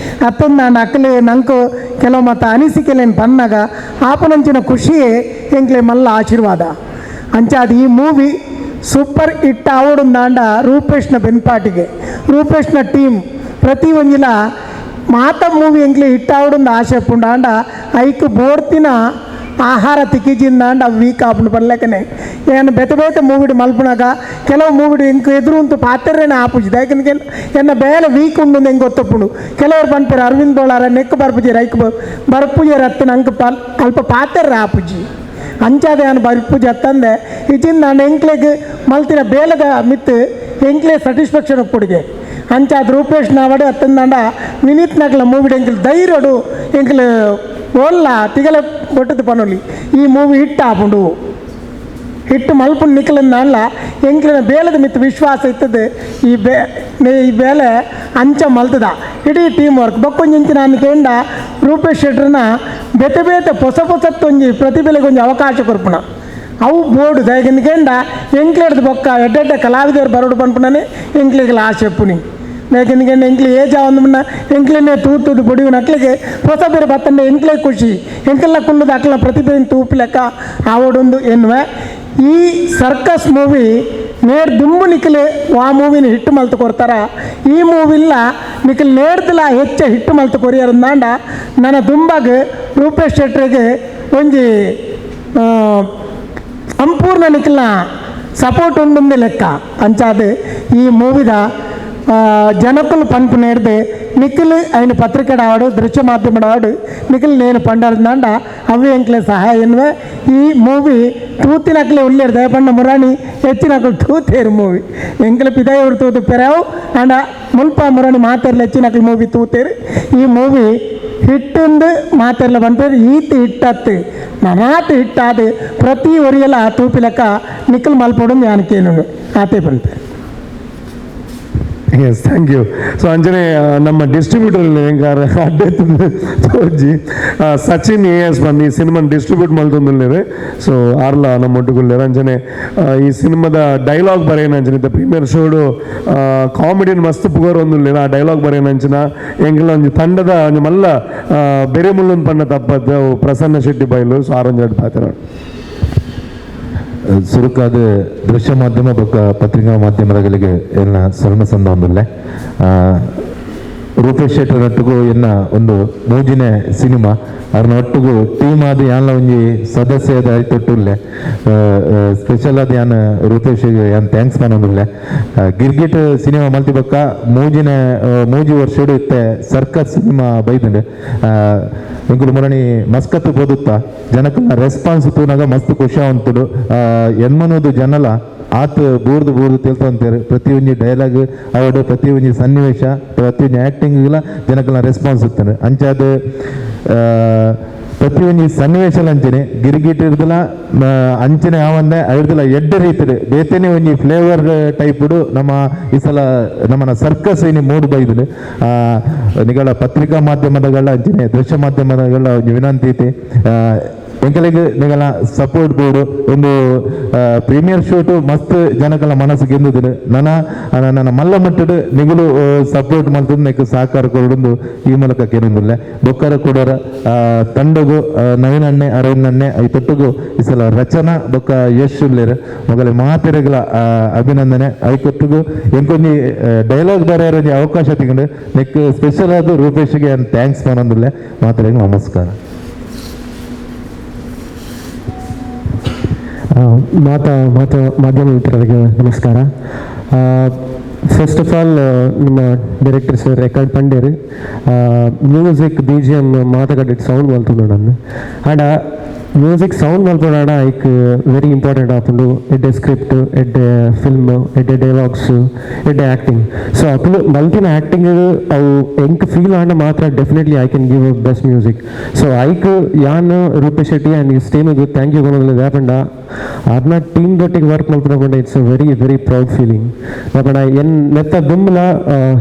A: ಅತ್ತಂದಾಂಡ ಅಕ್ಲೆ ನಂಕು ಕೆಲವು ಮತ್ತ ಅನಿಸಿಕೆಲೇನು ಪನ್ನಗ ಆಪನಂಚಿನ ಖುಷಿಯೇ ಎಂಕ್ಲೆ ಮಲ್ಲ ಆಶೀರ್ವಾದ. ಅಂಚಾದ ಈ movie super hit ಆವಡುಂದಾಂಡ ರೂಪೇಶ್ನ ಬೆನ್ಪಾಟಿಗೆ ರೂಪೇಶ್ನ ಟೀಮ್ ಪ್ರತಿ ಒಂಜಿಲ ಮಾತ ಮೂವಿ ಎಂಕ್ಲೆ ಹಿಟ್ ಆವಡುಂದು ಆಸೆ ಪುಂಡ. ಆಂಡ ಐಕ್ ಬೋರ್ತಿನ ಆಹಾರ ತಿಕ್ಕಿಜಿಂದಾಂಡ ಅವು ವೀಕ್ ಆಪುಂಡು ಪನ್ಲೆಕ್ಕನೆ. ಏನು ಬೇತೆ ಬೇತೆ ಮೂವಿಡ್ ಮಲ್ಪುನಾಗ ಕೆಲವು ಮೂವಿಡ್ ಇಂಕ್ ಎದುರು ಉಂತು ಪಾತೆರೇನೆ ಆಪುಜಿ. ದಾಯೆಗ್ ಎನ್ನ ಬೇಲೆ ವೀಕ್ ಉಂಡು ಎಂಕ್ ಗೊತ್ತುಪ್ಪುಂಡು. ಕೆಲವರು ಪನ್ಪೆರ್ ಅರವಿಂದ್ ಬೋಳಾರ ನೆಕ್ಕ್ ಬರ್ಪುಜಿ ರೈಕ್ ಬರ್ಪುಜೆರ್ ಅತ್ತ್ ನಂಕ್ ಅಲ್ಪ ಪಾತೆರ್ರೆ ಆಪುಜಿ. ಅಂಚಾದೆ ಯಾನ್ ಬರ್ಪುಜಿ ಅತ್ತಂದೆ ಇಜಿಂದಾಂಡ ಎಂಕ್ಲೆಗ್ ಮಲ್ತಿನ ಬೇಲೆದ ಮಿತ್ತ್ ಎಂಕ್ಲೆ ಸ್ಯಾಟಿಸ್ಫ್ಯಾಕ್ಷನ್ ಉಪ್ಪುಡುಗೆ. ಅಂಚಾದ್ ರೂಪೇಶ್ ನಾವಡ್ ಅತ್ತಂದಾಂಡ ವಿನೀತ್ ನಕ್ಲ ಮೂವಿಡ್ ಎಂಕ್ಲು ಧೈರ್ಯಡು ಎಂಕ್ಲು ಓಲ್ಲ ತಿಗಲೆ ಬೊಟ್ಟುದು ಪನೊಲಿ ಈ ಮೂವಿ ಹಿಟ್ ಆಪುಂಡು. ಹಿಟ್ಟು ಮಲ್ಪುಂಡು ನಿಕ್ಲಂದಾಂಡ್ಲ ಎಂಕ್ಲೆನ ಬೇಲೆದ ಮಿತ್ತ್ ವಿಶ್ವಾಸ ಇತ್ತದು. ಈ ಈ ಬೇಲೆ ಅಂಚ ಮಲ್ತದ ಇಡೀ ಟೀಮ್ ವರ್ಕ್. ಬೊಕ್ಕೊಂಜಿ ನಾನು ಕೇಂಡ ರೂಪೇಶ್ ಶೆಟ್ರನ ಬೇತೆ ಬೇತೆ ಪೊಸ ಪೊಸತ್ತೊಂಜಿ ಪ್ರತಿಭೆಲೆಗ್ ಒಂಜಿ ಅವಕಾಶ ಕೊರ್ಪುನ ಅವು ಬೋರ್ಡು. ದಾಯೆಗ್ ಕೇಂಡ ಎಂಕ್ಲೆಡ್ದ್ ಬೊಕ್ಕ ಎಡ್ಡೆ ಕಲಾವಿದರು ಬರೋಡು ಪನ್ಪುನನೆ ಎಂಕ್ಲೆಗ್ಲ ಆಸೆ ಉಪ್ಪುನಿ. ದಾಯೆಗ್ ಎಂಕ್ಲೆ ಏಜ್ ಆವೊಂದು ಮುನ್ನ ಎಂಕ್ಲೆನೆ ತೂತುದು ಬೊಡಿಯುನ ಅಕ್ಲೆಗ್ ಪೊಸ ಬೇರೆ ಬತ್ತಂಡ ಎಂಕ್ಲೆ ಖುಷಿ. ಎಂಕೆಲ್ಲ ಕುಲ್ಲುದು ಅಕ್ಲೆನ ಪ್ರತಿಭೆನ್ ತೂಪುಲೆಕ್ಕ ಆವೊಡೊಂದು ಎನ್ನುವೆ. ಈ ಸರ್ಕಸ್ ಮೂವಿ ನೇರ್ ದುಂಬು ನಿಕ್ಲೆ ವಾ ಮೂವಿನ ಹಿಟ್ಟು ಮಲ್ತು ಕೊರ್ತಾರ, ಈ ಮೂವಿಲ್ಲ ನಿಕ್ಲೆ ನೇರ್ದಲ ಹೆಚ್ಚ ಹಿಟ್ಟು ಮಲ್ತು ಕೊರಿಯರಂದಾಂಡ ನನ್ನ ದುಂಬಾಗ್ ರೂಪೇಶ್ ಶೆಟ್ರಿಗೆ ಒಂಜಿ ಸಂಪೂರ್ಣ ನಿಕ್ಲ್ನ ಸಪೋರ್ಟ್ ಉಂಡುಂದು ಲೆಕ್ಕ. ಅಂಚಾದ್ ಈ ಮೂವಿದ ಜನಕುಲು ಪನ್ಪು ನೇರ್ದು ನಿಖಿಲ್ ಐನ ಪತ್ರಿಕೆಡ್ ಆವಡ್ ದೃಶ್ಯ ಮಾಧ್ಯಮಡ್ ಆವಡ್ ನಿಖಿಲ್ ನೇನು ಪಂಡರ್ದಾಂಡ ಅವೇ ಎಂಕ್ಲೆ ಸಹಾಯ ಎನ್ನುವೆ. ಈ ಮೂವಿ ತೂತಿನಕ್ಲೆ ಉಲ್ಲೇರು ದಯಪಂಡ ಮುರಾಣಿ ಹೆಚ್ಚಿನಕ್ಲು ತೂತೇರು ಮೂವಿ ಎಂಕ್ಲೆ ಪಿದಾಯವರು ತೂತು ಪೆರಾವು ಆಂಡ ಮುಲ್ಪ ಮುರಾಣಿ ಮಾತೆರ್ಲ ಹೆಚ್ಚಿನಕ್ಲು ಮೂವಿ ತೂತೇರು. ಈ ಮೂವಿ ಹಿಟ್ಟುಂದು ಮಾತೆರ್ಲ ಪನ್ಪೇರು ಈತ್ ಹಿಟ್ಟತ್ತು ನನಾತ್ ಹಿಟ್ಟಾದ್ ಪ್ರತಿ ಒರಿಯಲ ತೂಪಿಲಕ್ಕ ನಿಖಿಲ್ ಮಲ್ಪೊಡು ಯಾನ್ ಕೇನುಂಡು ಆತೆ ಪನ್ಪೇರು.
B: Yes, thank you. So ಅಂಚನೆ ನಮ್ಮ ಡಿಸ್ಟ್ರಿಬ್ಯೂಟರ್ ಎಂಕಾರ ಅಡ್ಡೆ ತೋಜಿ ಸಚಿನ್ ಎ ಎಸ್ ಬಂದು ಈ ಸಿನಿಮಾ ಡಿಸ್ಟ್ರಿಬ್ಯೂಟ್ ಮಲ್ತೊಂದುಲ್ಲೆರ್. ಸೊ ಆರ್ಲ ನಮ್ಮ ಒಟ್ಟುಗುಲ್ಲೆರ್. ಅಂಚನೆ ಈ ಸಿನಿಮಾದ ಡೈಲಾಗ್ ಬರೆಯನ ಅಂಚನೆ ಪ್ರೀಮಿಯರ್ ಶೋಡು ಕಾಮಿಡಿಯನ್ ಮಸ್ತ್ ಪುಗರ್ ಒಂದುಲ್ಲೆರ್. ಆ ಡೈಲಾಗ್ ಬರೆಯನ ಅಂಚಿನ ಎಂಕಲ್ನ ಒಂಜಿ ತಂಡದ ಒಂಜಿ ಮಲ್ಲ ಬೆರೆ ಮುಲ್ಲೊಂದು ಪಂಡ ತಪ್ಪದ್ದು ಅವು ಪ್ರಸನ್ನ ಶೆಟ್ಟಿ ಬೈಲು. ಸೊ ಆರೊಂಜಿ ಎರಡು ಪಾತೆರ.
C: ಸುರುಕಾದ ದೃಶ್ಯ ಮಾಧ್ಯಮ ಬೊಕ್ಕ ಪತ್ರಿಕಾ ಮಾಧ್ಯಮದಗಳಿಗೆ ಎನ್ನ ಸೊಲ್ಮೆ ಸಂದ ಒಂದುಲ್ಲೆ. ರೂಪೇಶ್ ಶೆಟ್ಟರ್ ಒಟ್ಟುಗು ಎನ್ನ ಒಂದು ಮೂಜಿನೇ ಸಿನಿಮಾ. ಅವ್ರನ್ನ ಒಟ್ಟುಗು ಟೀಮ್ ಆದ ಯಾನ್ಲ ಒಂಜಿ ಸದಸ್ಯದ ಐತೊಟ್ಟುಲ್ಲೆ. ಸ್ಪೆಷಲ್ ಆದ ಯಾನ್ ರೂಪೇಶ್ ಯಾನ್ thanks ಪನೊಂದುಲ್ಲೆ. ಗಿರ್ಗಿಟ್ ಸಿನಿಮಾ ಮಲ್ತಿ ಬೊಕ್ಕ ಮೂಜಿನೇ ಮೂಜಿ ವರ್ಷಡು ಇತ್ತೆ ಸರ್ಕಸ್ ಸಿನಿಮಾ ಬೈದುಂಡು. ಎಂಕುಲು ಮುರಣಿ ಮಸ್ಕತ್ ಪೋದುತ್ತ ಜನಕಲ್ನ ರೆಸ್ಪಾನ್ಸ್ ತೂನಗ ಮಸ್ತ್ ಖುಷಿ ಆವಂತುಡು. ಎನ್ಮನೋದು ಜನಲ ಆತ್ ಬೂರ್ದು ಬೂರ್ದು ತಿಳ್ಕೊಂತೇರು. ಪ್ರತಿಯೊಂಜಿ ಡೈಲಾಗ್ ಅವಡು ಪ್ರತಿಯೊಂಜಿ ಸನ್ನಿವೇಶ ಪ್ರತಿಯೊಂಜಿ ಆ್ಯಕ್ಟಿಂಗ್ಲ ಜನಕಲ್ನ ರೆಸ್ಪಾನ್ಸ್ ಇರ್ತಾರೆ. ಅಂಚಾದ ಪ್ರತಿಯೊಂಜಿ ಸನ್ನಿವೇಶ ಅಂಚನೆ ಗಿರಿಗಿಟ್ ಇರ್ದಲ ಅಂಚನೆ ಆವಂದೆ ಐರ್ದಲ ಎಡ್ಡೆ ರೀತಿಡ್ ಬೇತೆನೆ ಒಂಜಿ ಫ್ಲೇವರ್ ಟೈಪುಡು ನಮ್ಮ ಈ ಸಲ ನಮ್ಮನ ಸರ್ಕಸ್ ಇನಿ ಮೂಡ್ ಬೈದುಂಡು. ನಿಗಳ ಪತ್ರಿಕಾ ಮಾಧ್ಯಮದಗಳ ಅಂಚನೆ ದೃಶ್ಯ ಮಾಧ್ಯಮದಗಳ ಒಂಜಿ ವಿನಂತಿ ಐತಿ, ಎಂಕಲೆಗ್ ನಿಗಲ ಸಪೋರ್ಟ್ ಬೋಡು. ಒಂದು ಪ್ರೀಮಿಯರ್ ಶೋಟು ಮಸ್ತ್ ಜನಕಲ ಮನಸ್ಸು ಗೆಂದುದು. ನನ್ನ ನನ್ನ ಮಲ್ಲ ಮಟ್ಟಡ್ ನಿಗುಲು ಸಪೋರ್ಟ್ ಮಲ್ತದ್ದು ನೆಕ್ ಸಹಕಾರ ಕೊರೊಡೊಂದು ಈ ಮೂಲಕ ಕೇನೊಂದುಲ್ಲೆ. ಬೊಕ್ಕರ ಕೊಡರ ತಂಡಗು ನವೀನ್ ಅಣ್ಣೆ, ಅರವಿಂದ್ ಅಣ್ಣೆ, ಐತೊಟ್ಟುಗು ಈ ಸಲ ರಚನಾ ಬೊಕ್ಕ ಯಶ್ ಉಲ್ಲೆರ್, ಮೊಗಲೆ ಮಾತೆರೆಗ್ಲ ಅಭಿನಂದನೆ. ಐಕೊಟ್ಟುಗು ಎಂಕೊಂಜಿ ಡೈಲಾಗ್ ಬರೆಯರ ಒಂಜಿ ಅವಕಾಶ ತಿಂಗಳು ನೆಕ್ ಸ್ಪೆಷಲ್ ಆದ ರೂಪೇಶ್ಗೆ thanks ಪನೊಂದುಲ್ಲೆ. ಮಾತೆರೆಗ್ ನಮಸ್ಕಾರ.
D: ಮಾತಾ ಮಾತಾ ಮಾಧ್ಯಮ ಮಿತ್ರರಿಗೆ ನಮಸ್ಕಾರ. First of all ನಮ್ಮ director sir record ಪಂಡೇರು music BGM ಮಾತುಕತೆ ಸೌಂಡ್ ಮಲ್ತುಂಡು ನನ್ను. And music sound ಮಲ್ಪುನಾಡ ಐಕ್ ವೆರಿ ಇಂಪಾರ್ಟೆಂಟ್ ಆಪುಂಡು. ಎಡ್ಡೆ ಸ್ಕ್ರಿಪ್ಟ್, ಎಡ್ಡೆ ಫಿಲ್ಮ್, ಎಡ್ಡೆ ಡೈಲಾಗ್ಸ್, ಎಡ್ಡೆ ಆ್ಯಕ್ಟಿಂಗ್. ಸೊ ಅಕುಲು ಮಲ್ತಿನ ಆ್ಯಕ್ಟಿಂಗ್ ಅವು ಎಂಕ್ ಫೀಲ್ ಆಂಡ ಮಾತ್ರ definitely I can give best music. So ಐಕ್ ಯಾನ್ Rupesh Shetty and his ಟೀಮಿಗೆ thank you ಪನೊಂದುಲ್ಲೆ. ದಾಯೆಪಂಡ ಆರ್ನ ಟೀಮ್ ದೊಟ್ಟಿಗೆ ವರ್ಕ್ ಮಲ್ಪುನ it's a very very proud feeling. ದಾಯೆಪಂಡ ಎನ್ ನೆತ್ತ ದುಂಬುಲ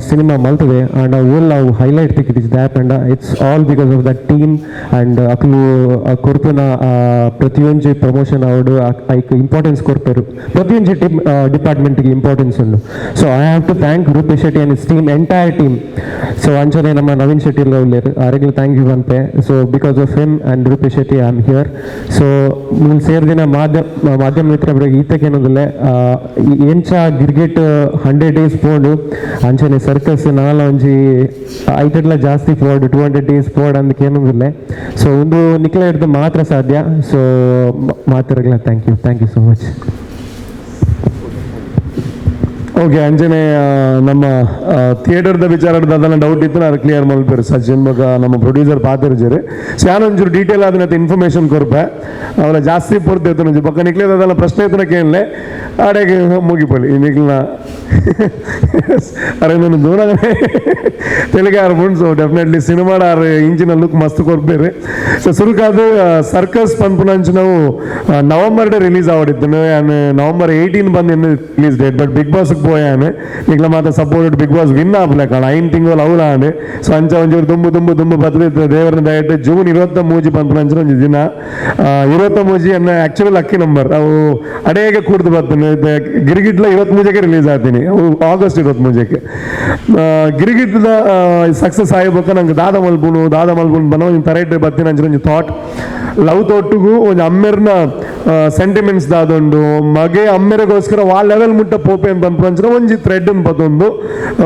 D: ಸಿನಿಮಾ ಮಲ್ತದೆ ಆಂಡ ಓಲ್ ಅವು highlight ತಿಕ್ಕಿದಿಜಿ. ದಾಯೆಪಂಡ it's all because of the team and ಅಕುಲು ಕೊರ್ಪುನ ಪ್ರತಿಯೊಂಜಿ ಪ್ರಮೋಷನ್ ಆವಡ್ ಐಕ್ ಇಂಪಾರ್ಟೆನ್ಸ್ ಕೊರ್ಪೆರು. ಪ್ರತಿಯೊಂಜಿ ಟೀಮ್ ಡಿಪಾರ್ಟ್ಮೆಂಟ್ಗೆ ಇಂಪಾರ್ಟೆನ್ಸ್ ಉಂಡು. So I have to thank Rupesh Shetty and his team, entire team. So ಅಂಚನೆ ನಮ್ಮ ನವೀನ್ ಶೆಟ್ಟಿ ಉಲ್ಲೆರ್, ಆರೆಗ್ಲ thank you ಪನ್ಪೆ. So because of him and Rupesh Shetty I am here. So ಮೂಲು ಸೇರ್ದಿನ ಮಾಧ್ಯಮ ಮಾಧ್ಯಮ ಮಿತ್ರ ಈತಕ್ಕೇನೊಂದುಲ್ಲೆ. ಎಂಚ ಗಿರ್ಗಿಟ್ 100 ಡೇಸ್ ಪೋಂಡು, ಅಂಚನೆ ಸರ್ಕಸ್ ನಾಲ ಒಂಜಿ ಐಟೆಡ್ಲ ಜಾಸ್ತಿ ಪೋಡ್ 200 ಡೇಸ್ ಪೋಡ್ ಅಂದ್ ಕೇನೊಂದುಲ್ಲೆ. ಸೊ ಒಂದು ನಿಕ್ಲೆ ಹಿಡ್ದು ಮಾತ್ರ ಸಾಧ್ಯ. ಸಾಧ್ಯ. ಸೊ ಮಾತಾಡಲ್ಲ. Thank you, thank you so much.
B: Okay ಅಂಚನೆ ನಮ್ಮ ಥಿಯೇಟರ್ದ ವಿಚಾರದ ಅದನ್ನ ಡೌಟ್ ಇತ್ತು, ನಾನು ಕ್ಲಿಯರ್ ಮಲ್ಪೇರು ಸಚಿನ್ ಬೊಕ ನಮ್ಮ ಪ್ರೊಡ್ಯೂಸರ್ ಪಾತಿರ್ಜರು. ಸೊ ಯಾನ್ ಒಂಚೂರು ಡೀಟೇಲ್ ಆದಿನ ಇನ್ಫಾರ್ಮೇಶನ್ ಕೊರ್ಪೆ, ಅವಳ ಜಾಸ್ತಿ ಪೊರ್ತು ಎತ್ತುನಂಚು ಬೊಕ್ಕ ನಿಕ್ಲೇದ ಅದೆಲ್ಲ ಪ್ರಶ್ನೆ ಎತ್ತುನ ಕೇಳಲೆ ಆಡೆಗೆ ಮುಗಿಪೊಲಿ. ಈ ನಿಕ್ಲ್ನ ಅರೆ ನಾನು ದೂರನೇ ತೆಲಿಗೆ ಆರ್ ಬುಂಡ್. ಸೊ ಡೆಫಿನೆಟ್ಲಿ ಸಿನಿಮಾಡ ಆರ್ ಇಂಚಿನ ಲುಕ್ ಮಸ್ತ್ ಕೊರ್ಪೇರು. ಸೊ ಸುರುಕಾದ ಸರ್ಕಸ್ ಪನ್ಪುನಂಚು ನಾವು November day release ಆವಡಿತ್ತು. ಯಾನ್ ನವೆಂಬರ್ 18 ಬಂದು ಇನ್ನು release date, but big boss ಪೋಯಾನು ನಿಕ್ಲ ಮಾತ support big boss win ಆಪಲೆ ಕಾಣ 5 ತಿಂಗಳು ಅವಲ ಆಂಡ್. ಸೊ ಅಂಚ ಒಂಚೂರು ದುಂಬು ದುಂಬು ದುಂಬು ಬತ್ತದಿತ್ತು. ದೇವರನ್ನ ದಯಟ್ಟು ಜೂನ್ 23 ಪನ್ಪುನಂಚಿನ ಒಂಜಿ ದಿನ, 23 ಎನ್ನ actually lucky number. ಅವು ಅಡೇಗೆ ಕೂಡ್ದು ಬರ್ತೇನೆ. ಗಿರಿಗಿಟ್ಲ 23ಕ್ಕೆ ರಿಲೀಸ್ ಆಗ್ತೀನಿ, ಅವು ಆಗಸ್ಟ್ 23ಕ್ಕೆ. ಗಿರಿಗಿಟ್ದ ಸಕ್ಸಸ್ ಆಗಬೇಕು ನಂಗೆ ದಾದ ಮಲ್ಪುನು ದಾದ ಮಲ್ಪುನು ಬನ್ನ ಒಂಜಿ ತರೇಟ್ ಬತ್ತಿನ ಅಂಚಿನ ಒಂಜಿ ಥಾಟ್. ಲವ್ ತೊಟ್ಟುಗು ಒಂಜಿ ಅಮ್ಮೆರ್ನ ಸೆಂಟಿಮೆಂಟ್ಸ್ ದಾದೊಂಡು, ಮಗೆ ಅಮ್ಮೆರೆಗೋಸ್ಕರ ವಾ ಲೆವೆಲ್ ಮುಟ್ಟ ಪೋಪೆ ಅಂತ ಪನ್ಪುನಂಚಿನ ಒಂಜಿ ಥ್ರೆಡ್ ಪತ್ತೊಂದು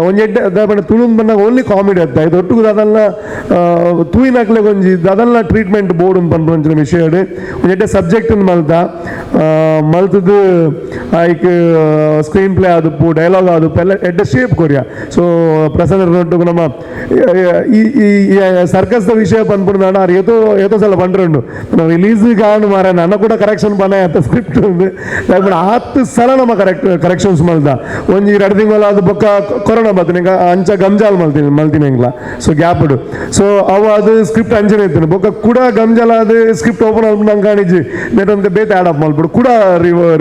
B: ಒಂಜಿ ಎಡ್ಡೆ ದಾದ ತುಳುನ್ ಬಂದಾಗ ಓನ್ಲಿ ಕಾಮಿಡಿ ಅತ್ತ ಇದು ಒಟ್ಟುಗು ದಾದಲ್ಲ ತೂಯಿನಕ್ಲೆಗ್ ಒಂಜಿ ದಾದಲ್ಲ ಟ್ರೀಟ್ಮೆಂಟ್ ಬೋರ್ಡ್ ಅಂತ ಪನ್ಪುನಂಚಿನ ವಿಷಯ ಒಂಜಿ ಎಡ್ಡೆ ಸಬ್ಜೆಕ್ಟ್ ಮಲ್ತ ಮಲ್ತದ್ದು ಐಕ್ ಸ್ಕ್ರೀನ್ ಪ್ಲೇ ಆದುಪ್ಪು, ಡೈಲಾಗ್ ಆದುಪ್ಪು ಎಲ್ಲ ಎಡ್ಡೆ ಶೇಪ್ ಕೊರಿಯ. ಸೊ ಪ್ರಸನ್ನ ಒಟ್ಟುಗು ನಮ್ಮ ಈ ಈ ಸರ್ಕಸ್ದ ವಿಷಯ ಪನ್ಪುನಾಡ ಆರ್ ಏತೋ ಏತೋ ಸಲ ಪಂಡ್ರುಂಡು ನಾವು ರಿಲೀಸ್ ಕಾಣು ಮಾರ ನನ್ನ ಕೂಡ ಕರೆಕ್ಷನ್ ಪನ ಅಂತ ಸ್ಕ್ರಿಪ್ಟ್ ಉಂಡು. 10 ಸಲ ನಮ್ಮ ಕರೆಕ್ಷನ್ಸ್ ಮಲ್ದ ಒಂಜಿ 2 ತಿಂಗಳು ಅದು ಬೊಕ್ಕ ಕೊರೋನಾ ಬತ್ತಿನ ಅಂಚ ಗಂಜಾಲ್ ಮಲ್ತೀನಿ ಮಲ್ತೀನಿ ಎಂಗ್ಲ. ಸೊ ಗ್ಯಾಪ್ಡು ಸೊ ಅವು ಅದು ಸ್ಕ್ರಿಪ್ಟ್ ಅಂಚನೆ ಇತ್ತು. ಬೊಕ್ಕ ಕೂಡ ಗಂಜಾಲ ಅದು ಸ್ಕ್ರಿಪ್ಟ್ ಓಪನ್ ಆಲ್ಪು ನಂಗೆ ಕಾಣಿಜಿ ನೆಟ್ ಬೇತೆ ಆಡ್ ಅಪ್ ಮಲ್ಪಡು ಕೂಡ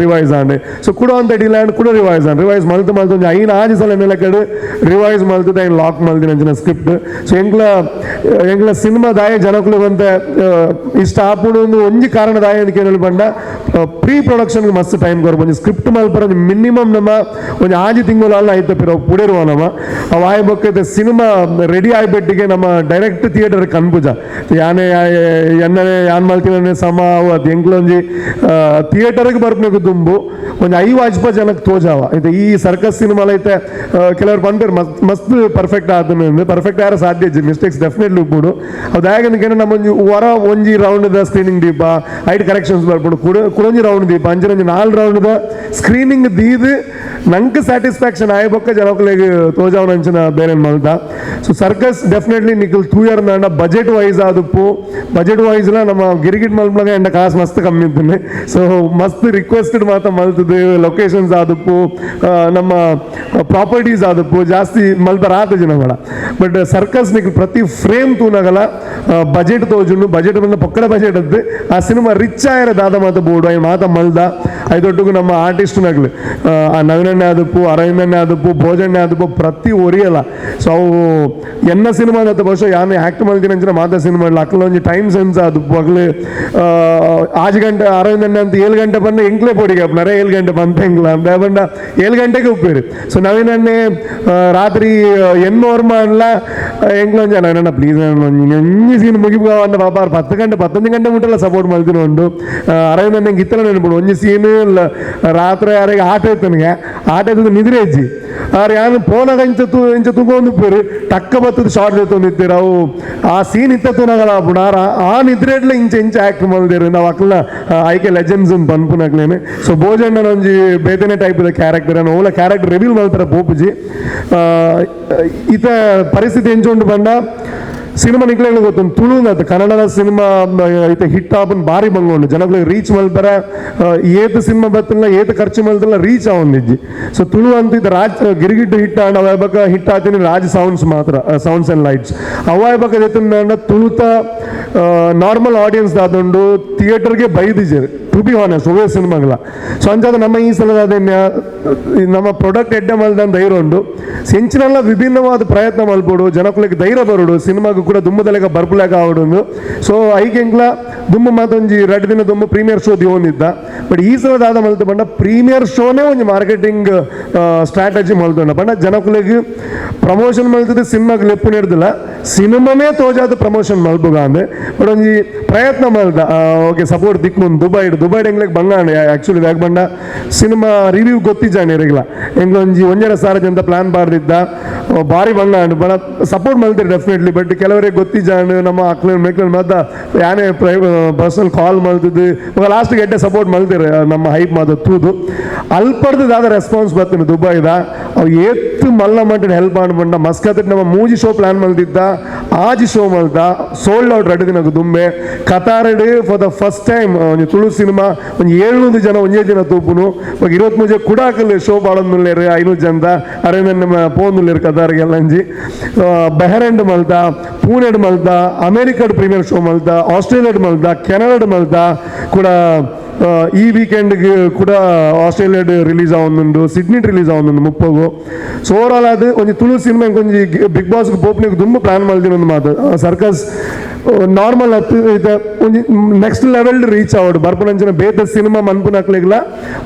B: ರಿವೈಸ್ ಆಂಡ್. ಸೊ ಕೂಡ ಅಂತ ಡಿಲೇ ಆಂಡ್ ಕೂಡ ರಿವೈಸ್ ಆಂಡ್ ರಿವೈಸ್ ಮಲ್ತು ಮಲ್ತು ಒಂಜಿ 5 6 ಸಲ ನೆಲಕಡು ರಿವೈಸ್ ಮಲ್ತದ ಐನ್ ಲಾಕ್ ಮಲ್ದಿನ ಅಂಚಿನ ಸ್ಕ್ರಿಪ್ಟ್. ಸೊ ಎಂಕ್ಲ ಎಂಕ್ಲ ಸಿನಿಮಾ ದಾಯ ಜನಕುಲು ಅಂತ ಇಷ್ಟ ಆಪುಡು ಒಂದು ಒಂಜಿ ಕಾರಣ ದಾಯ ಅಂತ ಕೇಳಿ ಪಂಡ ಪ್ರೀ ಪ್ರೊಡಕ್ಷನ್ ಮಸ್ತ್ ಟೈಮ್ ಕೊರ್ಪು. ಒಂಜಿ ಸ್ಕ್ರಿಪ್ಟ್ ಮಲ್ಪರ ಒಂಜಿ ಮಿನಿಮಮ್ ನಮ್ಮ ಒಂಜಿ 6 ತಿಂಗಳು ಅಲ್ಲ ಆಯ್ತು ಪಿರ ಪುಡೆರುವ ನಮ್ಮ ಅವು ಆಯ್ ಬೊಕ್ಕ ಸಿನಿಮಾ ರೆಡಿ ಆಯ್ಬಿಟ್ಟಿಗೆ ನಮ್ಮ ಡೈರೆಕ್ಟ್ ಥಿಯೇಟರ್ ಕನ್ಪುಜ ಯಾನೆ ಎನ್ನನೆ ಯಾನ್ ಮಲ್ತಿನ ಸಮ ಅವು ಅದು ಎಂಕ್ಲ ಒಂಜಿ ಥಿಯೇಟರ್ಗೆ ಬರ್ಪನೆಗು ದುಂಬು ಒಂಜಿ 5 ಜನಕ್ಕೆ ತೋಜಾವ. ಇದು ಈ ಸರ್ಕಸ್ ಸಿನಿಮಾ ಐತೆ ಕೆಲವರು ಪನ್ಪೇರು ಮಸ್ತ್ ಮಸ್ತ್ ಪರ್ಫೆಕ್ಟ್ ಆತನ ಪರ್ಫೆಕ್ಟ್ ಯಾರು ಸಾಧ್ಯ ಇಜ್ಜಿ, ಮಿಸ್ಟೇಕ್ಸ್ ಡೆಫಿನೆಟ್ಲಿ ಉಪ್ಪುಡು. ಅದು ಯಾಕಂದ್ರೆ ನಮ್ಮ ಒಂಜಿ ವರ ಒಂಜಿ round the screening Deepa height corrections ಬರ್ಪುಡು ಕುಡ ಕುಡೊಂಜಿ ರೌಂಡ್ ದೀಪ ಅಂಚಿನೊಂಜಿ 4 ರೌಂಡ್ ದ ಸ್ಕ್ರೀನಿಂಗ್ ದೀದ್ ನಂಗೆ ಸ್ಯಾಟಿಸ್ಫ್ಯಾಕ್ಷನ್ ಆಯ್ಬೊಕ್ಕ ಜನಕ್ಲೆಗ್ ತೋಜಾವನಂಚಿನ ಬೇರೆ ಮಲ್ತ. So circus definitely ನಿಖಲ್ ತೂಯರ್ ನಾಂಡ ಬಜೆಟ್ ವೈಸ್ ಆದುಪ್ಪು, ಬಜೆಟ್ ವೈಸ್ಲ ನಮ್ಮ ಗಿರಿಗಿಟ್ ಮಲ್ಪನಾಗ ಎಂಡ ಕಾಸು ಮಸ್ತ್ ಕಮ್ಮಿ ಇತ್ತು. ಸೊ ಮಸ್ತ್ ರಿಕ್ವೆಸ್ಟೆಡ್ ಮಾತ್ರ ಮಲ್ತದ್ದು ಲೊಕೇಶನ್ಸ್ ಆದುಪ್ಪು, ನಮ್ಮ ಪ್ರಾಪರ್ಟೀಸ್ ಆದುಪ್ಪು ಜಾಸ್ತಿ ಮಲ್ಪರ ಆತ ಜನ ಬೇಡ. ಬಟ್ ಸರ್ಕಸ್ ನಿಖಲ್ ಪ್ರತಿ ಫ್ರೇಮ್ ತೂನಾಗಲ ಬಜೆಟ್ ತೋಜುಂಡು, ಬಜೆಟ್ ಬಂದ ಪಕ್ಕಡ ಬಜೆಟ್ ಅದ್ದು ಆ ಸಿನಿಮಾ ರಿಚ್ ಆಯಿರ ದಾದ ಮಾತ ಬೋರ್ಡು I ಮಾತ ಮಲ್ದ. ಐದೊಟ್ಟಿಗೂ ನಮ್ಮ ಆರ್ಟಿಸ್ಟ್ ನಗ್ಲು ಆ ನವೀನಣ್ಣೆ ಆದುಪ್ಪು, ಅರವಿಂದಣ್ಣೆ ಆದುಪ್ಪು, ಭೋಜಣ್ಣೆ ಆದುಪ್ಪು ಪ್ರತಿ ಒರಿಯಲ್ಲ. ಸೊ ಅವು ಎನ್ನ ಸಿನಿಮಾ ಅಂತ ಬಹುಶಃ ಯಾನು ಆ್ಯಕ್ಟ್ ಮಲ್ದಿನ ಅಂಚಿನ ಮಾತ ಸಿನಿಮಾ ಇಲ್ಲ ಅಕ್ಲ ಒಂಜಿ ಟೈಮ್ ಸೆನ್ಸ್ ಆದುಪ್ಪು. ಅಕ್ಲು 6 ಗಂಟೆ ಅರವಿಂದಣ್ಣೆ ಅಂತ 7 ಗಂಟೆ ಬಂದು ಎಂಕ್ಲೆ ಪೊಡಿಗೆ ಅಪ್ನಾರೆ 7 ಗಂಟೆ ಬಂತ ಎಂಕ್ಲ ಅಂತ ಬಂಡ 7 ಗಂಟೆಗೆ ಉಪ್ಪೇರು. ಸೊ ನವೀನಣ್ಣೆ ರಾತ್ರಿ ಎನ್ನೋರ್ಮ ಅಲ್ಲ ಎಂಕ್ಲೊಂಜಿ ನವೀನಣ್ಣ ಪ್ಲೀಸ್ ಒಂಜಿ ಸೀನ್ ಮುಗಿಪು ಅಂದ ಪಾಪ 10 ಗಂಟೆ 11 ಗಂಟೆ ಮುಟ್ಟಲ್ಲ ಸಪೋರ್ಟ್ ಮಲ್ದಿನ ಉಂಡು. ಅರವಿಂದಣ್ಣೆ ಇತ್ತಲ ನೆನಪುಂಡು ಒಂಜಿ ಸೀನ್ ರಾತ್ರಿ ಯಾರಿಗೆ ಆಟ ಇತ್ತು, ಆಟ ಇತ್ತು ನಿದ್ರೆ ಹೆಜ್ಜಿ ಆರು ಯಾನು ಪೋನಾಗ ಇಂಚ ತೂ ಇಂಚ ತೂಗೊಂದು ಪೇರು ಟಕ್ಕ ಬತ್ತದ ಶಾರ್ಟ್ ಎತ್ತೊಂದಿತ್ತೀರ ಅವು ಆ ಸೀನ್ ಇತ್ತ ತೂನಾಗಲ ಪುಣಾರ ಆ ನಿದ್ರೆಡ್ಲ ಇಂಚ ಇಂಚ ಆ್ಯಕ್ಟ್ ಮಲ್ದಿರು ನಾವು ಅಕ್ಲ ಆಯ್ಕೆ ಲೆಜೆಂಡ್ಸ್ ಪನ್ಪುನಕ್ಲೇನೆ. ಸೊ ಭೋಜಣ್ಣನ ಒಂಜಿ ಬೇತನೆ ಟೈಪ್ ದ ಕ್ಯಾರೆಕ್ಟರ್ ಅನ್ನು ಓಲ ಕ್ಯಾರೆಕ್ಟರ್ ರಿವೀಲ್ ಮಲ್ಪರ ಪೋಪುಜಿ. ಈತ ಪರಿಸ್ಥಿತಿ ಎಂಚುಂಡು ಪಂಡ ಸಿನಿಮಾ ನಿಕ್ಲೆ ಗೊತ್ತುಂಡು ತುಳು ಅದು ಕನ್ನಡದ ಸಿನಿಮಾ ಐತೆ ಹಿಟ್ ಆಪನ್ ಬಾರಿ ಬಂಗೊಂಡು ಜನಗಳಿಗೆ ರೀಚ್ ಮಲ್ಪರ ಏತ್ ಸಿನಿಮಾ ಬತ್ತಿಲ್ಲ ಏತ್ ಖರ್ಚು ಮಲ್ತಿಲ್ಲ ರೀಚ್ ಆವೊಂದಿಜ್ಜಿ. ಸೊ ತುಳು ಅಂತ ಇದು ರಾಜ್ ಗಿರಿಗಿಟ್ಟು ಹಿಟ್ ಆಂಡ್ ಅವ ಬಕ ಹಿಟ್ ಆತಿನಿ ರಾಜ್ ಸೌಂಡ್ಸ್ ಮಾತ್ರ sounds and lights ಅವ ಬಕ ಎತ್ತುಂಡ ತುಳುತ ನಾರ್ಮಲ್ ಆಡಿಯನ್ಸ್ ದಾದುಂಡು ಥಿಯೇಟರ್ಗೆ ಬೈದಿಜೆರ್ to be honest ಒವೇ ಸಿನಿಮಾಗಳ. ಸೊ ಅಂಚಾದ ನಮ್ಮ ಈ ಸಲದ ನಮ್ಮ ಪ್ರೊಡಕ್ಟ್ ಎಡ್ಡೆ ಮಲ್ದನ್ ಧೈರ್ಯ ಉಂಡು ಸೆಂಚಿನೆಲ್ಲ ವಿಭಿನ್ನವಾದ ಪ್ರಯತ್ನ ಮಲ್ಪೊಡು ಜನಕುಲೆಗ್ ಧೈರ್ಯ ಬರೋಡು ಸಿನಿಮಾಗೂ ಕೂಡ ದುಂಬುದಲೆಗ ಬರ್ಪುಲೆಗ ಆವಡು. ಸೊ ಐಕೆಂಕ್ಲ ದುಂಬು ಮಾತೊಂಜಿ 2 ದಿನ ದುಂಬು ಪ್ರೀಮಿಯರ್ ಶೋ ದಿವೊಂದಿದ್ದ ಬಟ್ ಈ ಸಲದಾದ ಮಲ್ತು ಪಂಡ ಪ್ರೀಮಿಯರ್ ಶೋನೇ ಒಂಜಿ ಮಾರ್ಕೆಟಿಂಗ್ ಸ್ಟ್ರಾಟಜಿ ಮಲ್ತೊಂಡ ಪಂಡ ಜನಕುಲೆಗ್ ಪ್ರಮೋಷನ್ ಮಲ್ತದ ಸಿನಿಮಾಗ್ ಲೆಪ್ಪು ನೆಡ್ದಿಲ್ಲ, ಸಿನಿಮಾನೇ ತೋಜಾದ ಪ್ರಮೋಷನ್ ಮಲ್ಪುಗ ಅಂದೆ. ಬಟ್ ಒಂಜಿ ಪ್ರಯತ್ನ ಮಲ್ದ, ಓಕೆ ಸಪೋರ್ಟ್ ದಿಕ್ಕು ದುಬೈಡ್ ದುಬೈಡ್ ಎಂಗ್ಲೆಗ್ ಬಂಗಾಂಡ್. ಆ್ಯಕ್ಚುಲಿ ಬ್ಯಾಗ್ ಬಂಡ ಸಿನಿಮಾ ರಿವ್ಯೂ ಗೊತ್ತಿಜ್ಜಾಂಡ್ ಇರೆಗ್ಲ. ಎಂಗ್ಲ ಒಂಜಿ 1.5 ಸಾವಿರ ಜನ ಪ್ಲಾನ್ ಪಾಡ್ದಿದ್ದ, ಭಾರಿ ಬಂಗಾಂಡ್. ಬಡ ಸಪೋರ್ಟ್ ಮಲ್ತಿರಿ ಡೆಫಿನೆಟ್ಲಿ, ಬಟ್ ಕೆಲವರಿಗೆ ಗೊತ್ತಿಜ್ಜಾಂಡ್. ನಮ್ಮ ಅಕ್ಲೆ ಮೇಕ್ಲೆ ಮತ್ತ ಯಾನೇ ಪರ್ಸನಲ್ ಕಾಲ್ ಮಲ್ತಿದ್ದು ಲಾಸ್ಟ್ ಎಡ್ಡೆ ಸಪೋರ್ಟ್ ಮಲ್ತಿರು. ನಮ್ಮ ಹೈಪ್ ಮಾತ ತೂದು ಅಲ್ಪಡ್ದು ದಾದ ರೆಸ್ಪಾನ್ಸ್ ಬರ್ತೀನಿ ದುಬೈದ. ಅವು ಏತ್ ಮಲ್ಲ ಮಟ್ಟಿನ ಹೆಲ್ಪ್ ಬಂಡ ಮಸ್ಕತ್ ನಮ್ಮ ಮೂಜಿ ಶೋ ಪ್ಲಾನ್ ಮಲ್ತಿದ್ದ, ಆಜಿ ಶೋ ಮಲ್ತ ಸೋಲ್ಡ್ ಔಟ್ 2 ದಿನಕ್ಕೆ ದುಂಬೆ. ಕತಾರಡ್ ಫಾರ್ the first time ಒಂಜಿ ತುಳು ಸಿನಿಮಾ ಒಂಜಿ 700 ಜನ ಒಂಜೇ ದಿನ ತೂಪುನು. ಇವಾಗ 23 ಕುಡಾಕಲ್ ಶೋ ಪಾಡೊಂದುಲ್ಲೇರು 500 ಜನ ಅರೆ ನಮ್ಮ ಪೋಂದುಲ್ಲೇರು ಕತಾರ್ಗೆಲ್ಲ. ಅಂಜಿ ಬೆಹರೆಂಡ್ ಮಲ್ತ, ಪೂನೆಡ್ ಮಲ್ತ, ಅಮೇರಿಕಾಡ್ ಪ್ರೀಮಿಯರ್ ಶೋ ಮಲ್ತ, ಆಸ್ಟ್ರೇಲಿಯಾಡ್ ಮಲ್ತ, ಕೆನಡಾಡ್ ಮಲ್ತ. ಕೂಡ ಈ ವೀಕೆಂಡ್ಗೆ ಕೂಡ ಆಸ್ಟ್ರೇಲಿಯಾಡ್ ರಿಲೀಸ್ ಆವೊಂದುಂಡು, ಸಿಡ್ನಿ ರಿಲೀಸ್ ಆವೊಂದುಂಡು ಮುಪ್ಪಗು. ಸೊ ಓವರ್ ಆಲ್ ಅದು ಒಂಜಿ ತುಳು ಸಿನಿಮಾ ಒಂಜಿ ಬಿಗ್ ಬಾಸ್ ಪೋಪ್ನಿಗೆ ದುಂಬು ಪ್ಲಾನ್ ಮಲ್ದಿನ ಒಂದು ಮಾತು. ಸರ್ಕಸ್ ನಾರ್ಮಲ್ ಅತ್ತು, ಇತ್ತ ಒಂಜಿ ನೆಕ್ಸ್ಟ್ ಲೆವೆಲ್ ರೀಚ್ ಆವಡು. ಬರ್ಪುನಂಚಿನ ಬೇತೆ ಸಿನಿಮಾ ಮನ್ಪುನಕ್ಲೆಗ್ಲ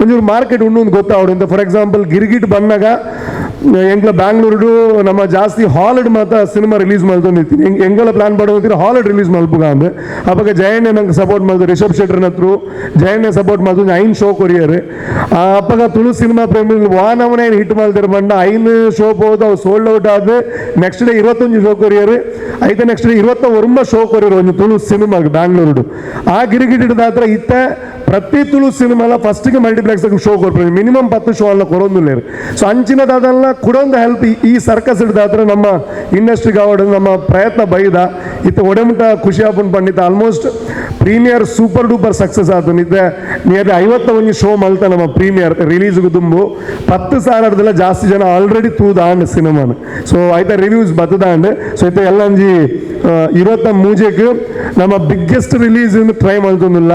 B: ಒಂಜೂರು ಮಾರ್ಕೆಟ್ ಉಂಡು ಒಂದು ಗೊತ್ತಾವಡು ಅಂತ. ಫಾರ್ ಎಕ್ಸಾಂಪಲ್ ಗಿರ್ಗಿಟ್ ಬಂದಾಗ ಎಂಕ್ಲ ಬ್ಯಾಂಗ್ಳೂರುಡು ನಮ್ಮ ಜಾಸ್ತಿ ಹಾಲ್ಡ್ ಮಾತ ಸಿನಿಮಾ ರಿಲೀಸ್ ಮಲ್ತೊಂದಿತ್ತೀನಿ. ಎಂಗಲ ಪ್ಲಾನ್ ಪಾಡೊಂದಿತ್ತೀನಿ ಹಾಲ್ಡ್ ರಿಲೀಸ್ ಮಲ್ಪುಗ ಅಂದ್. ಅಪಗ ಜಯಣ್ಣೆ ನಂಗೆ ಸಪೋರ್ಟ್ ಮಲ್ತು, ರಿಷಬ್ ಶೆಟ್ಟರ್ನ ಹತ್ರ ಜಯಣ್ಣೆ ಸಪೋರ್ಟ್ ಮಲ್ತು 5 ಶೋ ಕೊರಿಯರ್. ಅಪಗ ತುಳು ಸಿನಿಮಾ ಪ್ರೇಮಿ ವಾನವನೇ ಹಿಟ್ ಮಲ್ತಿರ ಬಂಡ 5 ಶೋ ಪೋದು ಅವು ಸೋಲ್ಡ್ ಔಟ್ ಆದ ನೆಕ್ಸ್ಟ್ ಡೇ 21 ಶೋ ಕೊರಿಯರ್ ಐತೆ. ನೆಕ್ಸ್ಟ್ ಡೇ 29 ಶೋ ಕೊರಿಯರ್ ಒಂಜಿ ತುಳು ಸಿನಿಮಾ ಬ್ಯಾಂಗ್ಳೂರುಡು. ಆ ಗಿರಿಗಿಟ್ ಹತ್ರ ಇತ್ತ ಪ್ರತಿ ತುಳು ಸಿನಿಮಾಲ ಫಸ್ಟ್ಗೆ ಮಲ್ಟಿಪ್ಲೆಕ್ಸ್ ಶೋ ಕೊರ್ಪುನಿ, ಮಿನಿಮಮ್ 10 ಶೋ ಅಲ್ಲ ಕೊರೊಂದುಲ್ಲೇರು. ಸೊ ಅಂಚಿನ ದಾದಲ್ಲ ಕುಡೊಂದು ಹೆಲ್ಪ್ ಈ ಸರ್ಕಸ್ ಹಿಡ್ದಾತ್ರ ನಮ್ಮ ಇಂಡಸ್ಟ್ರಿಗೆ ಆವಡ್ ನಮ್ಮ ಪ್ರಯತ್ನ ಬೈದ. ಇತ್ತ ಒಡೆಮುಟ ಖುಷಿ ಆಪುಂಡು ಪಂಡಿತ. Almost premiere super duper success ಆತು. ನಿದ್ದೆ ನಿಯರ್ಲಿ 51 ಶೋ ಮಲ್ತ ನಮ್ಮ ಪ್ರೀಮಿಯರ್ ರಿಲೀಸ್ಗೆ ದುಂಬು 10,000ದೆಲ್ಲ ಜಾಸ್ತಿ ಜನ ಆಲ್ರೆಡಿ ತೂದಾಂಡ್ ಸಿನಿಮಾನ. ಸೊ ಆಯ್ತಾ ರಿವ್ಯೂಸ್ ಬತ್ತದಾಂಡ್. ಸೊ ಇತ್ತ ಎಲ್ಲ ಒಂಜಿ 23ಕ್ಕೆ ನಮ್ಮ ಬಿಗ್ಗೆಸ್ಟ್ ರಿಲೀಸ್ ಟ್ರೈ ಮಲ್ತೊಂದುಲ್ಲ.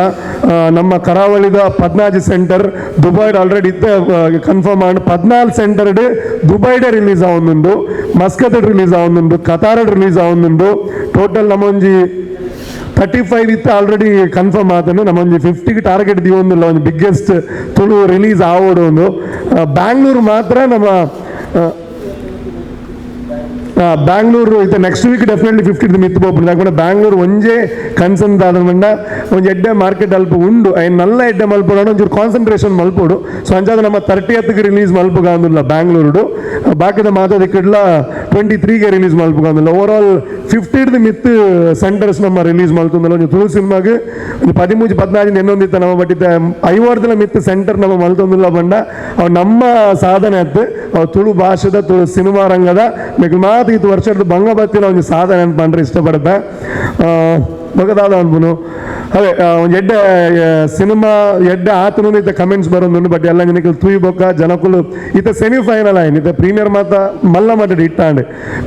B: ನಮ್ಮ ಕರಾವಳಿದ 14 ಸೆಂಟರ್ ದುಬೈಡ್ ಆಲ್ರೆಡಿ ಇತ್ತ ಕನ್ಫರ್ಮ್ ಆಂಡ್. 14 ಸೆಂಟರ್ ದುಬೈಡೆ ರಿಲೀಸ್ ಆವೊಂದುಂಡು, ಮಸ್ಕತ್ ರಿಲೀಸ್ ಆವೊಂದುಂಡು, ಕತಾರಡ್ ರಿಲೀಸ್ ಆವೊಂದುಂಡು. ಟೋಟಲ್ ನಮ್ಮೊಂಜಿ 35 ಇತ್ತು ಆಲ್ರೆಡಿ ಕನ್ಫರ್ಮ್ ಆತನು. ನಮ್ಮೊಂಜಿ 50ಗೆ ಟಾರ್ಗೆಟ್ ದಿವೊಂದುಲ್ಲ ಒಂದು ಬಿಗ್ಗೆಸ್ಟ್ ತುಳು ರಿಲೀಸ್ ಆವೋಡು ಒಂದು. ಬ್ಯಾಂಗ್ಳೂರು ಮಾತ್ರ ನಮ್ಮ ಬ್ಯಾಂಗ್ಳೂರು ಇತ್ತ ನೆಕ್ಸ್ಟ್ ವೀಕ್ ಡೆಫಿನೆಟ್ಲಿ 50 ಮಿತ್ತು ಪೋಪುಂಡು. ದಾಕುಂಡ ಬ್ಯಾಂಗ್ಳೂರು ಒಂಜೇ ಕನ್ಸರ್ನ್ ದಾದ ಒಂಜಿ ಎಡ್ಡೆ ಮಾರ್ಕೆಟ್ ಅಲ್ಪ ಉಂಡು. ಐನ್ ನಲ್ಲ ಎಡ್ಡೆ ಮಲ್ಪೊಡು, ಒಂಚೂರು ಕಾನ್ಸಂಟ್ರೇಷನ್ ಮಲ್ಪೊಡು. ಸೊ ಅಂಚಾದ ನಮ್ಮ 30ಗೆ ರಿಲೀಸ್ ಮಲ್ಪುಗಾಂದುಲ್ಲ ಬ್ಯಾಂಗ್ಳೂರುಡು. ಬಾಕಿದ ಮಾತಾದಿಕ್ಕಿಡ್ಲ 23ಗೆ ರಿಲೀಸ್ ಮಲ್ಪುಗಾಂದುಲ್ಲ. ಓವರ್ ಆಲ್ 50 ಮಿತ್ತು ಸೆಂಟರ್ಸ್ ನಮ್ಮ ರಿಲೀಸ್ ಮಲ್ತುಂದಲ್ಲ. ಒಂಜಿ ತುಳು ಸಿನಿಮಾಗ್ ಒಂಜಿ 13 14 ಎನ್ನೊಂದಿತ್ತ ನಮ್ಮ ಬಟ್ 50 ಮಿತ್ತು ಸೆಂಟರ್ ನಮ್ಮ ಮಲ್ತೊಂದುಲ್ಲ ಬಂಡ ಅವು ನಮ್ಮ ಸಾಧನೆ ಅತ್ತು. ಅವು ತುಳು ಭಾಷೆದ ತುಳು ಸಿನಿಮಾ ರಂಗದ ಮೆಕ್ ಮಾತು ಇದು ವರ್ಷದ ಬಂಗ ಬತ್ತಿನ ಒಂಜಿ ಸಾಧನೆ ಅಂತ ಪಂಡ್ರೆ ಇಷ್ಟಪಡುತ್ತೆ. ಬೊಕದಾದ ಅನ್ಪುನು ಅದೇ ಒಂಜಿ ಎಡ್ಡೆ ಸಿನಿಮಾ ಎಡ್ಡೆ ಆತನು ಇತ್ತ ಕಮೆಂಟ್ಸ್ ಬರೋದು. ಬಟ್ ಎಲ್ಲ ಜನಕ್ಕೆ ತೂಯಿ ಬೊಕ್ಕ ಜನಕುಲು ಇತ್ತ ಸೆಮಿಫೈನಲ್ ಆಯ್ನ ಇತ್ತ ಪ್ರೀಮಿಯರ್ ಮಾತ ಮಲ್ಲ ಮಟ್ಟಡ್ ಇಟ್ಟಾಂಡ್.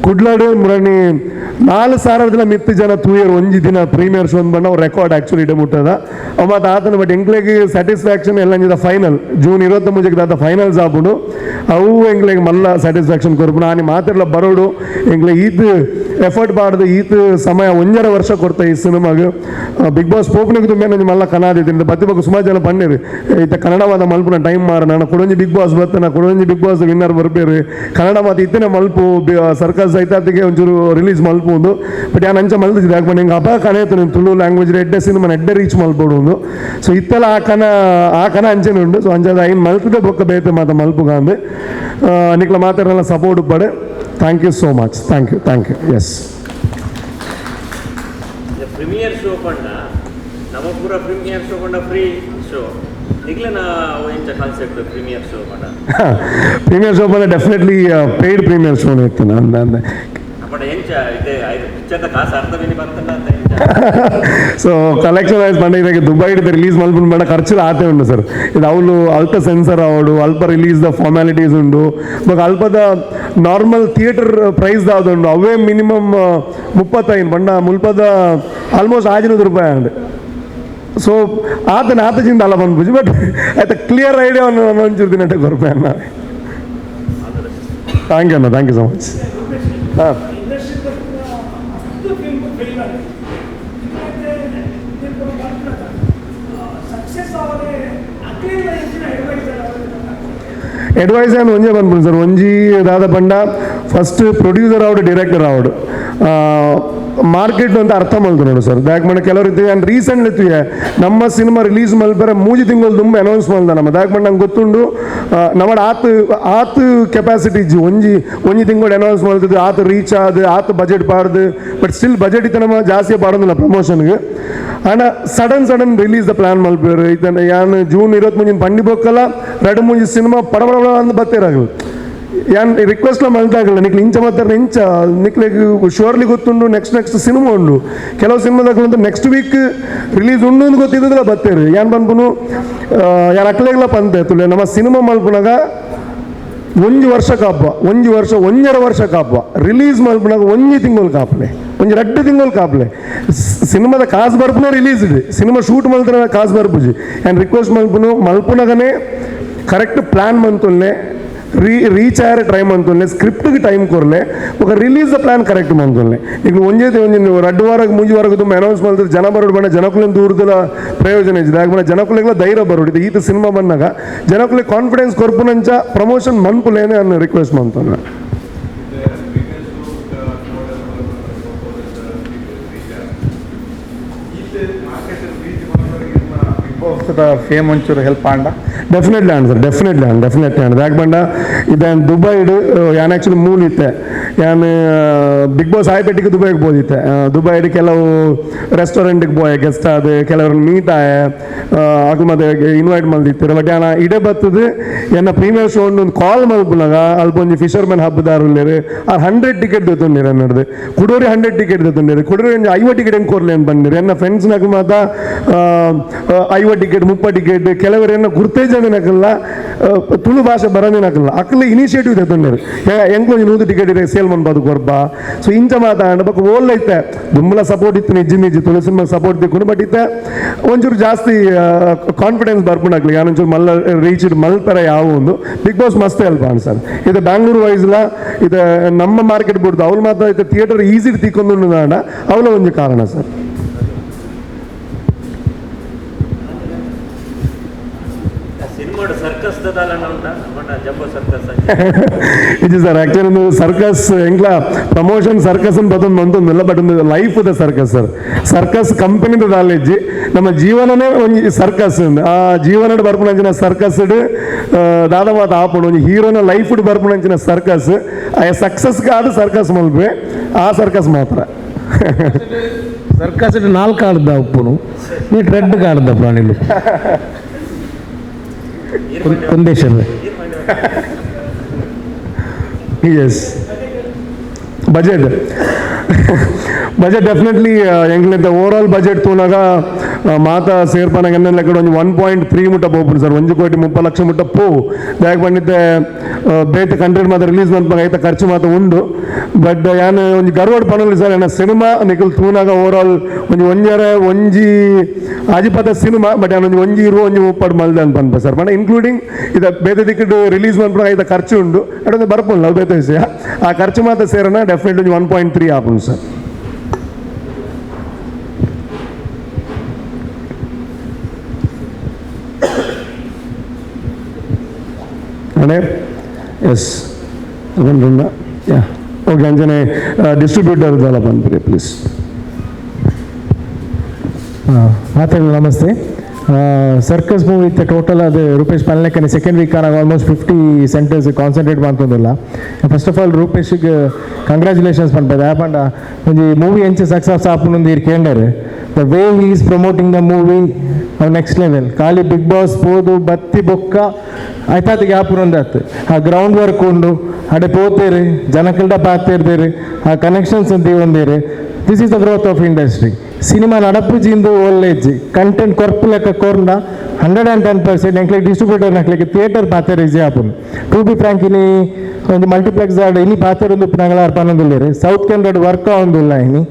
B: ಕುಡ್ಲಡು ಮುರಣಿ 4000 ಮಿತ್ತು ಜನ ತೂಯರ್ ಒಂಜಿ ದಿನ ಪ್ರೀಮಿಯರ್ ಶೋ ಬಂಡ ರೆಕಾರ್ಡ್ ಆಕ್ಚುಲಿ ಇಡ ಮುಟ್ಟದ. ಅವು ಮಾತ ಆತನ. ಬಟ್ ಎಂಕ್ಲೆಗ್ ಸ್ಯಾಟಿಸ್ಫ್ಯಾಕ್ಷನ್ ಎಲ್ಲ ಫೈನಲ್ ಜೂನ್ 23ಕ್ಕೆ ದಾದ ಫೈನಲ್ಸ್ ಆಪುಂಡು. ಅವು ಎಂಕ್ಲೆಗ್ ಮಲ್ಲ ಸ್ಯಾಟಿಸ್ಫ್ಯಾಕ್ಷನ್ ಕೊರ್ಪುಂಡು. ಆನಿ ಮಾತೆರ್ಲ ಬರೋಡು. ಎಂಕ್ಲೆ ಈತ್ ಎಫರ್ಟ್ ಪಾಡ್ದು ಈತ್ ಸಮಯ 1.5 ವರ್ಷ ಕೊಡ್ತ ಈ ಸಿನಿಮಾಗ್. ಬಿಗ್ ಬಾಸ್ ಪೋಪುನಿಗೆ ತುಂಬ ನಂಜಿ ಮಲ್ಲ ಕನಾದಿದ್ದೀನಿ. ಬತ್ತಿ ಬೊಕ್ಕ ಸುಮಾರು ಜನ ಪನ್ನೆರ್ ಇತ್ತ ಕನ್ನಡವಾದ ಮಲ್ಪುನ ಟೈಮ್ ಮಾರ ನಾನು ಕುಡೊಂಜಿ ಬಿಗ್ ಬಾಸ್ ಬತ್ತನ ಕುಡೊಂಜಿ ಬಿಗ್ ಬಾಸ್ ವಿನ್ನರ್ ಬರ್ಪೇರು, ಕನ್ನಡ ಮಾತು ಇತ್ತನೆ ಮಲ್ಪು, ಸರ್ಕಸ್ ಐತಾತಿಗೆ ಒಂಚೂರು ರಿಲೀಸ್ ಮಲ್ಪು. ಬಟ್ ಯಾನ್ ಅಂಚ ಮಲ್ತಿದ್ದೆ ಯಾಕೆ ಹಿಂಗೆ ಅಪ ಕಣೇತು ತುಳು ಲ್ಯಾಂಗ್ವೇಜ್ ಎಡ್ಡೆ ಸಿನಿಮಾ ಎಡ್ಡೆ ರೀಚ್ ಮಲ್ಪೊಡು ಒಂದು. ಸೊ ಇತ್ತೆಲ್ಲ ಆ ಕನ ಅಂಚೆನೆ ಉಂಡು. ಸೊ ಅಂಚಾದ ಐನ್ ಮಲ್ತದೆ ಬೊಕ್ಕ ಬೇತೆ ಮಾತ ಮಲ್ಪುಗಾಂದು ನಿಕ್ಲ ಮಾತಾಡಲ್ಲ support ಉಪ್ಪಡೆ. Thank you so much, thank you, thank you. Yes.
H: Premiere show ಪಂಡ ನಮ್ಮ ಪೂರ ಪ್ರೀಮಿಯರ್ ಶೋ ಪಂಡ ಫ್ರೀ ಶೋ ನಿಗ್ಲೆನ ಎಂಚ ಕಾನ್ಸೆಪ್ಟ್ ಪ್ರೀಮಿಯರ್ ಶೋ ಪಂಡ?
B: ಪ್ರೀಮಿಯರ್ ಶೋ ಬಂದ್ರೆ ಡೆಫಿನೆಟ್ಲಿ ಪೇಯ್ಡ್ ಪ್ರೀಮಿಯರ್ ಶೋ ಇತ್ತು ನಾನು.
H: ಪಂಡ ಎಂಚ ಇದೆ ಪಿಕ್ಚರ್ದ ಕಾಸು ಅರ್ಧ ಬೆನಿ ಬರ್ತಂಡ ಅಂತ ಎಂಚ?
B: ಸೊ ಕಲೆಕ್ಷನ್ ವೈಸ್ ಪಂಡ ಇದಕ್ಕೆ ದುಬೈ ರಿಲೀಸ್ ಮಲ್ಪುನ ಪಂಡ ಖರ್ಚು ಆತೆ ಉಂಡು ಸರ್. ಇದು ಅವಳು ಅಲ್ಪ ಸೆನ್ಸರ್ ಆವಡು, ಅಲ್ಪ ರಿಲೀಸ್ the formalities ಉಂಡು. ಬೊಕ ಅಲ್ಪದ ನಾರ್ಮಲ್ ಥಿಯೇಟರ್ ಪ್ರೈಸ್ ದಾದುಂಡು. ಅವೇ ಮಿನಿಮಮ್ 35 ಪಂಡ ಮುಲ್ಪದ ಆಲ್ಮೋಸ್ಟ್ 600 ರೂಪಾಯಿ ಅಂಡ್. ಸೊ ಆತನ ಆತಜಿಂದ ಅಲ್ಲ ಬಂದ್ಪುಜಿ. ಬಟ್ ಆಯ್ತಾ ಕ್ಲಿಯರ್ ಐಡಿಯಾ ಒಂಚೂರು ದಿನ ಕೊರ್ಪೆ ಅಣ್ಣ. Thank you ಅಣ್ಣ, thank you so much. ಹಾಂ. Advice ಏನು ಒಂಜೇ ಬಂದ್ಬಿಡು ಸರ್. ಒಂಜಿ ದಾದ ಪಂಡ ಫಸ್ಟ್ ಪ್ರೊಡ್ಯೂಸರ್ ಆವಡು ಡೈರೆಕ್ಟರ್ ಆವಡು ಮಾರ್ಕೆಟ್ ಅಂತ ಅರ್ಥ ಮಲ್ತು ನೋಡು ಸರ್. ದಾಕ್ ಮಣ್ಣ ಕೆಲವರು ಇದ್ದೀವಿ ಆ್ಯಂಡ್ ರೀಸೆಂಟ್ಲಿ ಇತ್ತು ನಮ್ಮ ಸಿನಿಮಾ ರಿಲೀಸ್ ಮಲ್ಪರೆ 3 ತಿಂಗಳು ತುಂಬ ಅನೌನ್ಸ್ ಮಲ್ದ ನಮ್ಮ. ದಾಕ್ ಮಣ್ಣ ನಂಗೆ ಗೊತ್ತುಂಡು ನಮ್ಮ ಆತು ಆತು ಕೆಪಾಸಿಟಿ ಇಜ್ಜಿ. ಒಂಜಿ ಒಂಜಿ ತಿಂಗಳು ಅನೌನ್ಸ್ ಮಲ್ತದ್ದು ಆತು ರೀಚ್ ಆದ ಆತು ಬಜೆಟ್ ಪಾಡ್ದು, but still budget ಇತ್ತು ನಮ್ಮ ಜಾಸ್ತಿ ಪಾಡೋದಿಲ್ಲ ಪ್ರಮೋಷನ್ಗೆ. And sudden sudden release the plan ಮಲ್ಪೇರು ಇದನ್ನು ಯಾನ್ ಜೂನ್ 23 ಪಂಡಿ ಬೊಕ್ಕಲ್ಲ 2-3 ಸಿನಿಮಾ ಪಡಬಡ ಅಂದ್ ಬತ್ತೇರಾಗಲು ಯಾನ್ ರಿಕ್ವೆಸ್ಟ್ಲ ಮಲ್ತಾಗಲ್ಲ ನಿಕ್ಲೆ ಇಂಚ ಮಾತ್ರ ಇಂಚ ನಿಕ್ಲೆಗ್ ಶೋರ್ಲಿ ಗೊತ್ತುಂಡು next next cinema ಉಂಡು. ಕೆಲವು ಸಿನಿಮಾದಾಗ next week release ಉಂಡು ಅಂತ ಗೊತ್ತಿದ್ದಲ್ಲ ಬತ್ತೇರು. ಯಾನ್ ಪನ್ಪುನು ಯಾನ್ ಅಕ್ಲೆಗ್ಲ ಪಂತೆ ತುಲೆ ನಮ್ಮ ಸಿನಿಮಾ ಮಲ್ಪುನಾಗ 1 ವರ್ಷ ಕಾಪ, 1 ವರ್ಷ 1.5 ವರ್ಷ ಕಾಪ, ರಿಲೀಸ್ ಮಲ್ಪುನಾಗ 1 ತಿಂಗಳು ಕಾಪಲೆ, 1-2 ತಿಂಗಳು ಕಾಪಲೆ. ಸಿನಿಮಾದ ಕಾಸು ಬರ್ಪುನ ರಿಲೀಸ್ ಇದೆ, ಸಿನಿಮಾ ಶೂಟ್ ಮಲ್ತನ ಕಾಸು ಬರ್ಪುಜಿ. ಆ್ಯಂಡ್ ರಿಕ್ವೆಸ್ಟ್ ಮಲ್ಪುನು ಮಲ್ಪುನಾಗನೇ ಕರೆಕ್ಟ್ ಪ್ಲ್ಯಾನ್ ಮಂತುಲ್ಲೆ, ರೀಚ್ ಆಯರೆ ಟ್ರೈ ಮಂತುಲ್ಲೆ, ಸ್ಕ್ರಿಪ್ಟ್ಗೆ ಟೈಮ್ ಕೊರ್ಲೆ, ఒక release the plan correct ಮಂತುಲ್ಲೆ. ಈಗ ಒಂಜೇ ಒಂಜಿ 2 ವಾರಕ್ಕೆ 3 ವಾರಕ್ಕೆ ತುಂಬ ಅನೌನ್ಸ್ ಮಲ್ತದೆ ಜನ ಬರೋಡು ಬಂದ ಜನಕುಲಿನ ದೂರದಲ್ಲ ಪ್ರಯೋಜನ ಇಜ್ಜಿ. ದಾಗ್ ಜನಕುಲಿಗೆಲ್ಲ ಧೈರ್ಯ ಬರೋಡು ಈತ ಸಿನಿಮಾ ಬಂದಾಗ ಜನಕುಲಿಗೆ ಕಾನ್ಫಿಡೆನ್ಸ್ ಕೊರ್ಪುನಂಚ ಪ್ರಮೋಷನ್ ಮನ್ಪುಲೇನೆ ಅನ್ನ ರಿಕ್ವೆಸ್ಟ್ ಮಂತುಲ್ಲೆ.
I: ಫೇಮ್ ಒಂಚೂರು ಹೆಲ್ಪ್ ಆಂಡ
B: definitely and sir, definitely and definitely and. ದಾಕ್ ಬಂಡ ಇದಾನ್ ದುಬೈಡ್ ಯಾನ್ ಆ್ಯಕ್ಚುಲಿ ಮೂಲ ಇತ್ತೆ ಯಾನ್ ಬಿಗ್ ಬಾಸ್ ಆಯ್ಪೆಟ್ಟಿಗೆ ದುಬೈಗೆ ಬೋದಿತ್ತೆ. ದುಬೈಡ್ ಕೆಲವು ರೆಸ್ಟೋರೆಂಟ್ಗೆ ಪೋಯೆ ಗೆಸ್ಟ್ ಆದ ಕೆಲವ್ರನ್ನ ಮೀಟ್ ಆಯ ಅಕ್ಲು ಮತ್ತೆ ಇನ್ವೈಟ್ ಮಲ್ದಿತ್ತಾರೆ. ಬಟ್ ಯಾನ ಇಡೆ ಬತ್ತದು ಎನ್ನ ಪ್ರೀಮಿಯರ್ ಶೋ ಒಂದು ಕಾಲ್ ಮಲ್ಪುನಾಗ ಅಲ್ಪ ಒಂಜಿ ಫಿಶರ್ಮನ್ ಹಬ್ಬದಾರು ಉಲ್ಲೇರು ಆ 100 ಟಿಕೆಟ್ ದೆತ್ತೊಂದಿರು ಅನ್ನೋದು ಕುಡೋರಿ 100 ಟಿಕೆಟ್ ದೆತ್ತೊಂದಿರು ಕುಡೋರಿ ಒಂಜಿ 50 ಟಿಕೆಟ್ ಹೆಂಗೆ ಕೊರ್ಲೆ ಅಂತ ಬಂದಿರು. ಎನ್ನ ಫ್ರೆಂಡ್ಸ್ನಾಗ ಮಾತ 50 ಟಿಕೆಟ್ 30 ಟಿಕೆಟ್ ಕೆಲವರು ಗುರ್ತೇಜನಕಲ್ಲ ತುಳು ಭಾಷೆ ಬರೋದೇನಕಲ್ಲ ಅಕ್ಕಲ ಇನಿಷಿಯೇಟಿವ್ ತೆತ್ತೊಂಡರು ಎಂಕ್ ಒಂಜಿ 100 ಟಿಕೆಟ್ ಇದೆ ಸೇಲ್ ಮನ್ಪಾದು ಕೊರ್ಪ. ಸೊ ಇಂಚ ಮಾತಾಂಡ ಬೊಕ್ಕ ಓಲ್ಲ ಇತ್ತೆ ದುಂಬಲ ಸಪೋರ್ಟ್ ಇತ್ತು ನಿಜ್ಜಿ ನಿಜ್ಜಿ ತುಳು ಸಿನಿಮಾ ಸಪೋರ್ಟ್ ತಿಕ್ಕೊಂಡು. ಬಟ್ ಇತ್ತೆ ಒಂಚೂರು ಜಾಸ್ತಿ ಕಾನ್ಫಿಡೆನ್ಸ್ ಬರ್ಪುಂಡಾಕ್ಲಿ ಯಾನೊಂಚೂರು ಮಲ್ಲ ರೀಚ್ ಮಲ್ಪೆರ ಯಾವ ಒಂದು ಬಿಗ್ ಬಾಸ್ ಮಸ್ತ್ ಹೆಲ್ಪ್ ಆಂಡ್ ಸರ್. ಇದು ಬ್ಯಾಂಗ್ಳೂರು ವೈಸ್ಲ ಇದು ನಮ್ಮ ಮಾರ್ಕೆಟ್ ಬಿಡ್ದು ಅವ್ಳು ಮಾತ್ರ ಇತ್ತೆ ಥಿಯೇಟರ್ ಈಸಿ ತಿಕ್ಕೊಂಡು ಅವಳ ಒಂಜಿ ಕಾರಣ ಸರ್.
H: ಸರ್ಕಸ್ ಜಂಬೋ ಸರ್ಕಸ್
B: ಇದು ಸರ್ ಆಕ್ಚುಲಿ ಒಂದು ಸರ್ಕಸ್ ಎಂಕ್ಲ ಪ್ರಮೋಷನ್ ಸರ್ಕಸ್ ಅಂತ ಬತ್ತೊಂದು ಮಂತೊಂದಿಲ್ಲ, ಬಟ್ ಒಂದು life the circus sir. Circus ಕಂಪನಿದ ದಾಲೆಜ್ಜಿ ನಮ್ಮ ಜೀವನನೇ ಒಂಜಿ ಸರ್ಕಸ್. ಆ ಜೀವನಡ್ ಬರ್ಪುನಂಚಿನ ಸರ್ಕಸ್ ದಾದವಾದ ಆಪುಂಡು ಒಂಜಿ ಹೀರೋನ ಲೈಫ್ ಬರ್ಪುನಂಚಿನ ಸರ್ಕಸ್ ಆ ಸಕ್ಸಸ್ ಆದ ಸರ್ಕಸ್ ಮಲ್ಪೆ ಆ ಸರ್ಕಸ್ ಮಾತ್ರ.
G: ಸರ್ಕಸ್ 4 ಆಡ್ದ ಉಪ್ಪುನು ನೀಟ್ ರೆಡ್ ಆಡ್ದ ಪ್ರಾಣಿಲು Kundeshwara.
B: S budget budget definitely ಎಂಕ್ಲಿಂತ over all budget ತೂನಾಗ ಮಾತ ಸೇರ್ಪನಾಗ ಎನ್ನೆಲ್ಲ ಕಡೆ ಒಂಜಿ 1.3 ಮುಟ್ಟ ಪೋಪುಂಡು ಸರ್. 1 ಕೋಟಿ 30 ಲಕ್ಷ ಮುಟ್ಟ ಪೋವು. ದಾಯಕ್ ಪಂಡಿತ್ತೆ ಬೇತೆ ಕಂಟ್ರಿ ಮಾತ್ರ ರಿಲೀಸ್ ಮನ್ಪಾಗ ಐತ ಖರ್ಚು ಮಾತ್ರ ಉಂಡು. ಬಟ್ ಯಾನ್ ಒಂಜಿ ಗರ್ವಡ್ ಪನೊಲಿ ಸರ್, ಎನ್ನ ಸಿನಿಮಾ ನಿಕಲ್ ತೂನಾಗ ಓವರ್ ಆಲ್ ಒಂಜಿ ಒಂಜರೆ ಒಂಜಿ ಆಜಿಪದ ಸಿನಿಮಾ, ಬಟ್ ಯಾನ್ ಒಂಜಿ ಒಂಜಿ ಇರುವ ಒಂಜಿ ಮುಪ್ಪಡು ಮಲ್ದ ಅಂತ ಪನ್ಪ ಸರ್. ಬಟ್ ಇನ್ಕ್ಲೂಡಿಂಗ್ ಇದ ಬೇತೆ ದಿಕ್ಕಿಡ್ ರಿಲೀಸ್ ಮನ್ಪುನಾಗ ಐತ ಖರ್ಚು ಉಂಡು, ಅಡೊಂದು ಬರ್ಪುಂಡು ಅವು ಬೇತೆ ವಿಷಯ. ಆ ಖರ್ಚು ಮಾತ್ರ ಸೇರನ ಡೆಫಿನೆಟ್ಲಿ ಒಂಜಿ 1.3 ಆಪುಂಡು ಸರ್. ಅಣ್ಣ ಎಸ್ ಯಾ ಓಕೆ ಅಂಚನೆ ಡಿಸ್ಟ್ರಿಬ್ಯೂಟರ್ ದಾಲ ಪನ್ಪುರಿ ಪ್ಲೀಸ್.
D: ಮಾತಾಡೋಣ. ನಮಸ್ತೆ. ಸರ್ಕಸ್ ಮೂವಿ ಇತ್ತೆ ಟೋಟಲ್ ಅದು ರೂಪೇಶ್ ಪಲ್ಲೆಕ್ಕನೆ ಸೆಕೆಂಡ್ ವೀಕ್ ಆಗ almost 50 centres concentrate ಮಾಡ್ತೊಂದಿಲ್ಲ. First of all ರೂಪೇಶ್ಗೆ congratulations ಪನ್ಪದ. ಯಾಪಂಡ ಒಂಜಿ ಮೂವಿ ಎಂಚ ಸಕ್ಸಸ್ ಆಪುಂಡು ಇರ್ ಕೇಂಡರ್ the way he is promoting the movie next level. ಖಾಲಿ ಬಿಗ್ ಬಾಸ್ ಪೋದು ಬತ್ತಿ ಬೊಕ್ಕ ಐತಾತಿಗೆ ಆಪುನೊಂದಾತು ಆ ಗ್ರೌಂಡ್ ವರ್ಕ್ ಉಂಡು ಅಡೆ ಪೋತೇರು ಜನಕಲ್ಡ ಪಾತೇರ್ದೇರು ಆ ಕನೆಕ್ಷನ್ಸ್ ಅಂತ ಒಂದೇರು. This is the growth of industry. Cinema ನಡಪುಜಿಂದು ಒಲ್ಲೆಜ್ಜಿ content ಕೊರ್ಪು ಲೆಕ್ಕ ಕೊರ್ನ 110% ಎಂಕ್ಲೆಗ್ ಡಿಸ್ಟ್ರಿಬ್ಯೂಟರ್ ನಕ್ಲೆಗ್ ಥಿಯೇಟರ್ ಪಾತೆರ ಈಸಿ ಆಪುಂಡು. To be frank ಇನಿ ಒಂದು ಮಲ್ಟಿಪ್ಲೆಕ್ಸ್ ಆಡ್ ಇನಿ ಪಾತೆರೊಂದು ಉಪ್ಪುನಗಲ ಪನೊಂದುಲ್ಲೆರ್. ಸೌತ್ ಕೆನರಾಡ್ ವರ್ಕ್ ಆವೊಂದುಲ್ಲ ಇನಿ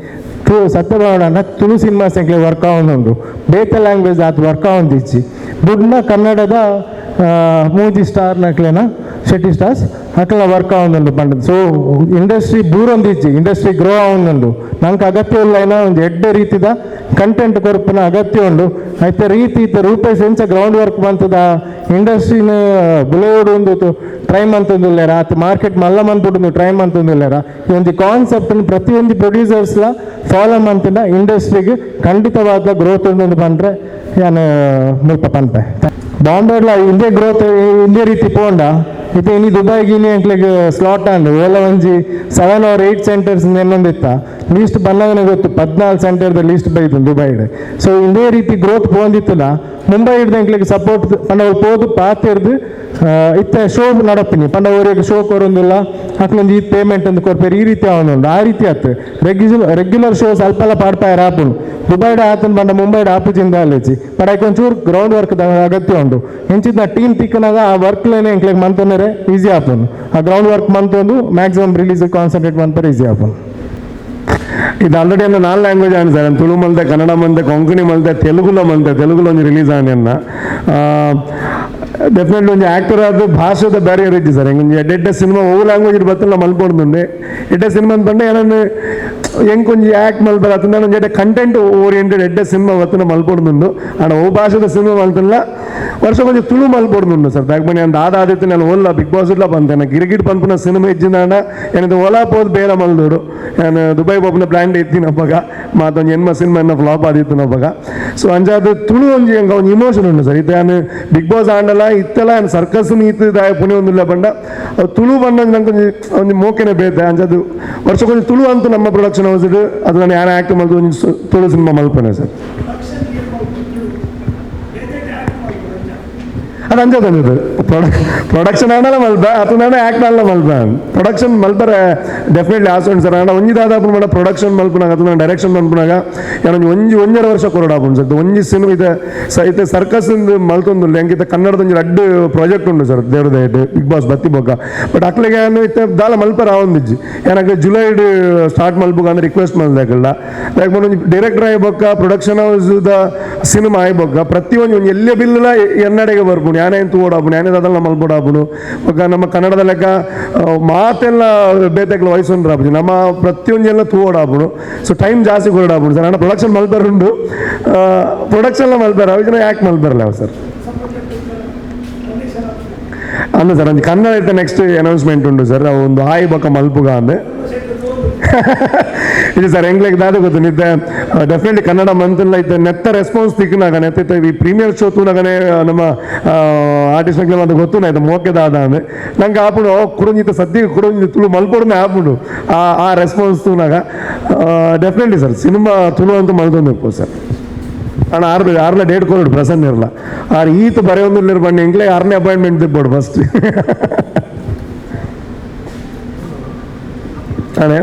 D: ಟು ಸತ್ಯಭಾವಣ ತುಳು ಸಿನಿಮಾಸ್ ಎಂಕ್ಲೆಗ್ ವರ್ಕ್ ಆವೊಂದುಂಡು. ಬೇತೆ ಲ್ಯಾಂಗ್ವೇಜ್ ಆತ್ ವರ್ಕ್ ಆವೊಂದಿಜ್ಜಿ. ಬುಡ್ನ ಕನ್ನಡದ ಮೂಜಿ ಸ್ಟಾರ್ ನಕ್ಲೆನ ಶೆಟ್ಟಿ ಸ್ಟಾರ್ಸ್ ಅಕ್ಲೆನ ವರ್ಕ್ ಆವೊಂದುಂಡು ಪಂಡ. ಸೊ ಇಂಡಸ್ಟ್ರಿ ಬೂರೊಂದಿಜ್ಜಿ, ಇಂಡಸ್ಟ್ರಿ ಗ್ರೋ ಆವೊಂದುಂಡು. ನಂಗೆ ಅಗತ್ಯ ಇಲ್ಲ ಏನೋ ಒಂದು ಎಡ್ಡೆ ರೀತಿದ ಕಂಟೆಂಟ್ ಕೊರ್ಪುನ ಅಗತ್ಯ ಉಂಡು. ಐತ ರೀತಿ ಇತ್ತ ರೂಪೇಶ್ ಎಂಚ ಗ್ರೌಂಡ್ ವರ್ಕ್ ಬಂತದ ಇಂಡಸ್ಟ್ರಿನ ಬುಲೆಯೋಡು ಒಂದು ಟ್ರೈ ಮಂತೊಂದುಲ್ಲೆರ ಆತ್ ಮಾರ್ಕೆಟ್ ಮಲ್ಲ ಮನ್ಪುಡು ಟ್ರೈ ಮಂತೊಂದುಲ್ಲೆರ. ಈ ಒಂಜಿ ಕಾನ್ಸೆಪ್ಟ್ ಪ್ರತಿಯೊಂಜಿ ಪ್ರೊಡ್ಯೂಸರ್ಸ್ಲ ಫಾಲೋ ಮಂತಿನ ಇಂಡಸ್ಟ್ರಿಗೆ ಖಂಡಿತವಾದ ಗ್ರೋತ್ ಉಂಡು ಪಂಡ್ರೆ ಯಾನ್ ಮುಲ್ಪ ಪನ್ಪೆ. ಬಾಂಬೆಡ್ಲ ಇಂದೇ ಗ್ರೋತ್ ಇಂದೇ ರೀತಿ ಪೋಂಡ ಇತ್ತೆ ಇನಿ ದುಬೈಗೆ ಇನಿ ಎಂಕ್ಲೆಗ್ ಸ್ಲಾಟ್ ಆಂಡ್ ಓಲ ಒಂಜಿ 7 or 8 centres ಎನ್ನೊಂದಿತ್ತ ಲೀಸ್ಟ್ ಬನ್ನಗನೆ ಗೊತ್ತು 14 ಸೆಂಟರ್ದ ಲೀಸ್ಟ್ ಬೈದು ದುಬೈಡ್. ಸೊ ಇಂದೇ ರೀತಿ ಗ್ರೋತ್ ಪೋಂದಿತ್ತಲ್ಲ ಮುಂಬೈ ಹಿಡ್ದು ಎಂಕ್ಲೆಗ್ ಸಪೋರ್ಟ್ ಪಂಡ ಅವ್ರು ಪೋದು ಪಾತಿರ್ದು ಇತ್ತೆ ಶೋ ನಡಪಿನಿ ಪಂಡ ಅವ್ರಿಗೆ ಶೋ ಕೊರೊಂದಿಲ್ಲ ಅಕ್ಲೊಂದು ಈ ಪೇಮೆಂಟ್ ಒಂದು ಕೊರ್ಪೇರು ಈ ರೀತಿ ಅವನೊಂದು ಆ ರೀತಿ ಆತು ರೆಗ್ಯುಲರ್ ಶೋಸ್ ಅಲ್ಪಲ್ಲ ಪಾಡ್ಪಾಯರ್ ಆಪುಂಡು ದುಬೈಡ್ ಆತನ್ ಪಂಡ ಮುಂಬೈಡ್ ಆಪುಜಿಂದ ಅಲ್ಲೇಜಿ ಬಟ್ ಐಕ್ ಒಂಚೂರು ಗ್ರೌಂಡ್ ವರ್ಕ್ ಅಗತ್ಯ ಉಂಡು ಎಂಚಿನ ಟೀಮ್ ತಿಕ್ಕನಾಗ ಆ ವರ್ಕ್ಲೇನೆ ಎಂಕ್ಲೆಗ್ ಮಂತೊಂದರೆ ಈಸಿ ಆಪುಂಡು ಆ ಗ್ರೌಂಡ್ ವರ್ಕ್ ಮಂತೊಂದು ಮ್ಯಾಕ್ಸಿಮಮ್ ರಿಲೀಸ್ ಕಾನ್ಸಂಟ್ರೇಟ್ ಮಂತಾರೆ ಈಸಿ ಆಪುಂಡು.
B: ಇದು ಆಲ್ರೆಡಿ ಅನ್ನ 4 ಲ್ಯಾಂಗ್ವೇಜ್ ಆಂಡ್ ಸರ್, ತುಳು ಮಲ್ತೆ, ಕನ್ನಡ ಮಲ್ತೆ, ಕೊಂಕಣಿ ಮಲ್ತೆ, ತೆಲುಗುಲ ಮಲ್ತೆ, ತೆಲುಗುಲ ಒಂಜಿ ರಿಲೀಸ್ ಆಂಡ್ ಅನ್ನ ಡೆಫಿನೆಟ್ಲಿ ಒಂಜಿ ಆ್ಯಕ್ಟರ್ ಆದ ಭಾಷೆದ ಬ್ಯಾರಿಯರ್ ಇಜ್ಜಿ ಸರ್. ಹೆಂಗೆ ಎಡ್ಡೆ ಸಿನಿಮಾ ಓ ಲ್ಯಾಂಗ್ವೇಜ್ ಬತ್ತಲ್ಲ ಮಲ್ಪೊಂದುಂಡೆ ಎಡ್ಡೆ ಸಿನಿಮಾ ಅಂತಂಡೆ ಏನನ್ನು ಹೆಂಗೆ ಒಂಜಿ ಆ್ಯಕ್ಟ್ ಮಲ್ಪರ ಅತ್ತಂಡ ಒಂಜಿ ಎಡ್ಡೆ ಕಂಟೆಂಟ್ ಓರಿಯೆಂಟೆಡ್ ಎಡ್ಡೆ ಸಿನಿಮಾ ಬತ್ತನ ಮಲ್ಪೊಂದುಂಡು. ಆಂಡ ಓ ಭಾಷೆದ ಸಿನಿಮಾ ಮಲ್ತಲ್ಲ ವರ್ಷ ಕೊಂಚ ತುಳು ಮಲ್ಪೊಂದುಂಡು ಸರ್. ದಾಗ್ಮನಿ ಅಂದ ಆದ ಆದಿತ್ತು ನಾನು ಓಲ್ಲ ಬಿಗ್ ಬಾಸ್ ಇಡ್ಲ ಬಂತೆ ಗಿರಿಗಿಟ್ ಪನ್ಪುನ ಸಿನಿಮಾ ಇಜ್ಜಿಂದಾಂಡ ಏನದು ಓಲಾ ಪೋದು ಬೇಲ ಮಲ್ದೋಡು ನಾನು ದುಬೈ ಪೋಪುನ ಪ್ಲ್ಯಾನ್ ಇತ್ತೀನಿ ಅಪ್ಪಗ ಮಾತೊಂಜಿ ಎನ್ಮ ಸಿನಿಮಾ ಎನ್ನ ಫ್ಲಾಪ್ ಆದಿತ್ತು ಅಪ್ಪಗ. ಸೊ ಅಂಚಾದ ತುಳು ಒಂಜಿ ಎಂಕ ಒಂಜಿ ಇಮೋಷನ್ ಉಂಡು ಸರ್. ಇತ್ತೆ ನಾನು ಬಿಗ್ ಬಾಸ್ ಆಂಡಲ ಇತ್ತೆಲ್ಲ ನಾನು ಸರ್ಕಸ್ ಈತ್ ದಾಯ ಪುಣೆ ಒಂದಿಲ್ಲ ಬಂಡ ತುಳು ಬಂಡ ನಂಗೆ ಒಂಜಿ ಒಂಜಿ ಮೋಕೆನೆ ಬೇತೆ. ಅಂಚಾದ ವರ್ಷ ಕೊಂಚ ತುಳು ಅಂತೂ ನಮ್ಮ ಪ್ರೊಡಕ್ಷನ್ ಹೌಸ್ ಅದು ನಾನು ಯಾರು ಆ್ಯಕ್ಟ್ ಮಲ್ತು ಒಂಜಿ ತುಳು ಸಿನಿಮಾ ಮಲ್ಪನೆ ಸರ್. ಅದು ಅಂಜದ ಅಂಜದು ಪ್ರೊಡಕ್ಷನ್ ಆಂಡಲ ಮಲ್ಪ ಅಥವಾ ಆ್ಯಕ್ಟ್ ಆಂಡಲ ಮಲ್ಪ ಪ್ರೊಡಕ್ಷನ್ ಮಲ್ಪರೆ ಡೆಫಿನೆಟ್ಲಿ ಆಸೆ ಉಂಟು ಸರ್. ಆಂಡ ಒಂಜಿ ದಾದಾಪುನ ಮಾಡ ಪ್ರೊಡಕ್ಷನ್ ಮಲ್ಪುನಾಗ ಅಥವಾ ಡೈರೆಕ್ಷನ್ ಮಲ್ಪುನಾಗ ಏನೊಂಜಿ ಒಂಜಿ ಒಂಜರ ವರ್ಷ ಕೊರಡಾಪುಂಡು ಸರ್. ಒಂಜಿ ಸಿನಿಮಾ ಇದೆ ಇತ್ತೆ ಸರ್ಕಸ್ ಮಲ್ತೊಂದುಲ್ಲ ಎಂಕಿತ್ತ ಕನ್ನಡದ ಒಂಜಿ ರಡ್ಡ್ ಪ್ರಾಜೆಕ್ಟ್ ಉಂಡು ಸರ್ ದೇವ್ರದ ಬಿಗ್ ಬಾಸ್ ಬತ್ತಿ ಬೊಕ್ಕ. ಬಟ್ ಅಕ್ಲೆಗೆ ಏನು ಇತ್ತೆ ದಾಲ ಮಲ್ಪರ ಆವೊಂದಿಜ್ಜಿ ಏನಕ್ಕೆ ಜುಲೈಡ್ ಸ್ಟಾರ್ಟ್ ಮಲ್ಪುಗ ಅಂದ್ರೆ ರಿಕ್ವೆಸ್ಟ್ ಮಲ್ದಾಕಲ್ಲ ಲೈಕ್ ಒಂಜಿ ಡೈರೆಕ್ಟರ್ ಆಯ್ಬೊಕ್ಕ ಪ್ರೊಡಕ್ಷನ್ ಹೌಸ್ ದ ಸಿನಿಮಾ ಆಯ್ಬೊಕ್ಕ ಪ್ರತಿಯೊಂದು ಒಂಜಿ ಎಲ್ಲೇ ಬಿಲ್ಲುಲ ಎನ್ನಡೆಗೆ ಬರ್ಪುಂಡು ಯಾನೇ ತೂಡಾಪುಂಡು ಯಾನೇ ಅದೆಲ್ಲ ಮಲ್ಪೊಡಾಪುಂಡು. ಬೊಕ್ಕ ನಮ್ಮ ಕನ್ನಡದ ಲೆಕ್ಕ ಮಾತೆಲ್ಲ ಬೇತೆಕ್ಲ ವಯಸ್ಸು ನಮ್ಮ ಪ್ರತಿಯೊಂಜೆಲ್ಲ ತೂವಡಾಪುಂಡು. ಸೊ ಟೈಮ್ ಜಾಸ್ತಿ ಕೊರಡಾಪುಂಡು ಸರ್. ನನ್ನ ಪ್ರೊಡಕ್ಷನ್ ಮಲ್ಪರುಂಡು ಪ್ರೊಡಕ್ಷನ್ಲ ಮಲ್ಪರ ಅವು ಜನ ಯಾಕೆ ಮಲ್ಪರಲ್ಲ ಸರ್ ಅಂದ ಸರ್. ಒಂಜಿ ಕನ್ನಡ ಇತ್ತೆ ನೆಕ್ಸ್ಟ್ ಅನೌನ್ಸ್ಮೆಂಟ್ ಉಂಡು ಸರ್. ಒಂದು ಹಾಯ್ ಬೊಕ್ಕ ಮಲ್ಪುಗ ಅಂದೆ ಇದು ಸರ್. ಎಂಗ್ಲೆಗ್ ದಾದ ಗೊತ್ತು ನಿದ್ದೆ ಡೆಫಿನೆಟ್ಲಿ ಕನ್ನಡ ಮಂತಲ್ಲ ಇತ್ತೆ ನೆತ್ತ ರೆಸ್ಪಾನ್ಸ್ ತಿಕ್ಕನಾಗ ನೆತ್ತ ಈ ಪ್ರೀಮಿಯರ್ ಶೋ ತೂನಾಗನೆ ನಮ್ಮ ಆರ್ಟಿಸ್ಟ್ ಅದು ಗೊತ್ತು ಆಯ್ತು ಮೋಕೆ ದಾದ ಅಂದೆ ನಂಗೆ ಆಪುಂಡು ಕುಡೊಂಜಿತ್ತ ಸದ್ಯಕ್ಕೆ ಕುಡೊಂಜಿ ತುಳು ಮಲ್ಪೊಡನೆ ಆಪುಂಡು ಆ ಆ ರೆಸ್ಪಾನ್ಸ್ ತೂನಾಗ ಡೆಫಿನೆಟ್ಲಿ ಸರ್ ಸಿನಿಮಾ ತುಳು ಅಂತೂ ಮಲ್ತೊಂದು ಸರ್. ಅಣ್ಣ ಆರು ಆರ್ಲ ಡೇಟ್ ಕೊರಡು ಪ್ರಸನ್ನ ಇರಲ್ಲ ಆರು ಈತ ಬರೆಯೊಂದು ಬಣ್ಣ ಎಂಗ್ಲೇ ಆರನೇ ಅಪಾಯಿಂಟ್ಮೆಂಟ್ ತಿಪ್ಪೋಡು ಫಸ್ಟ್ ಅಣ್ಣೆ.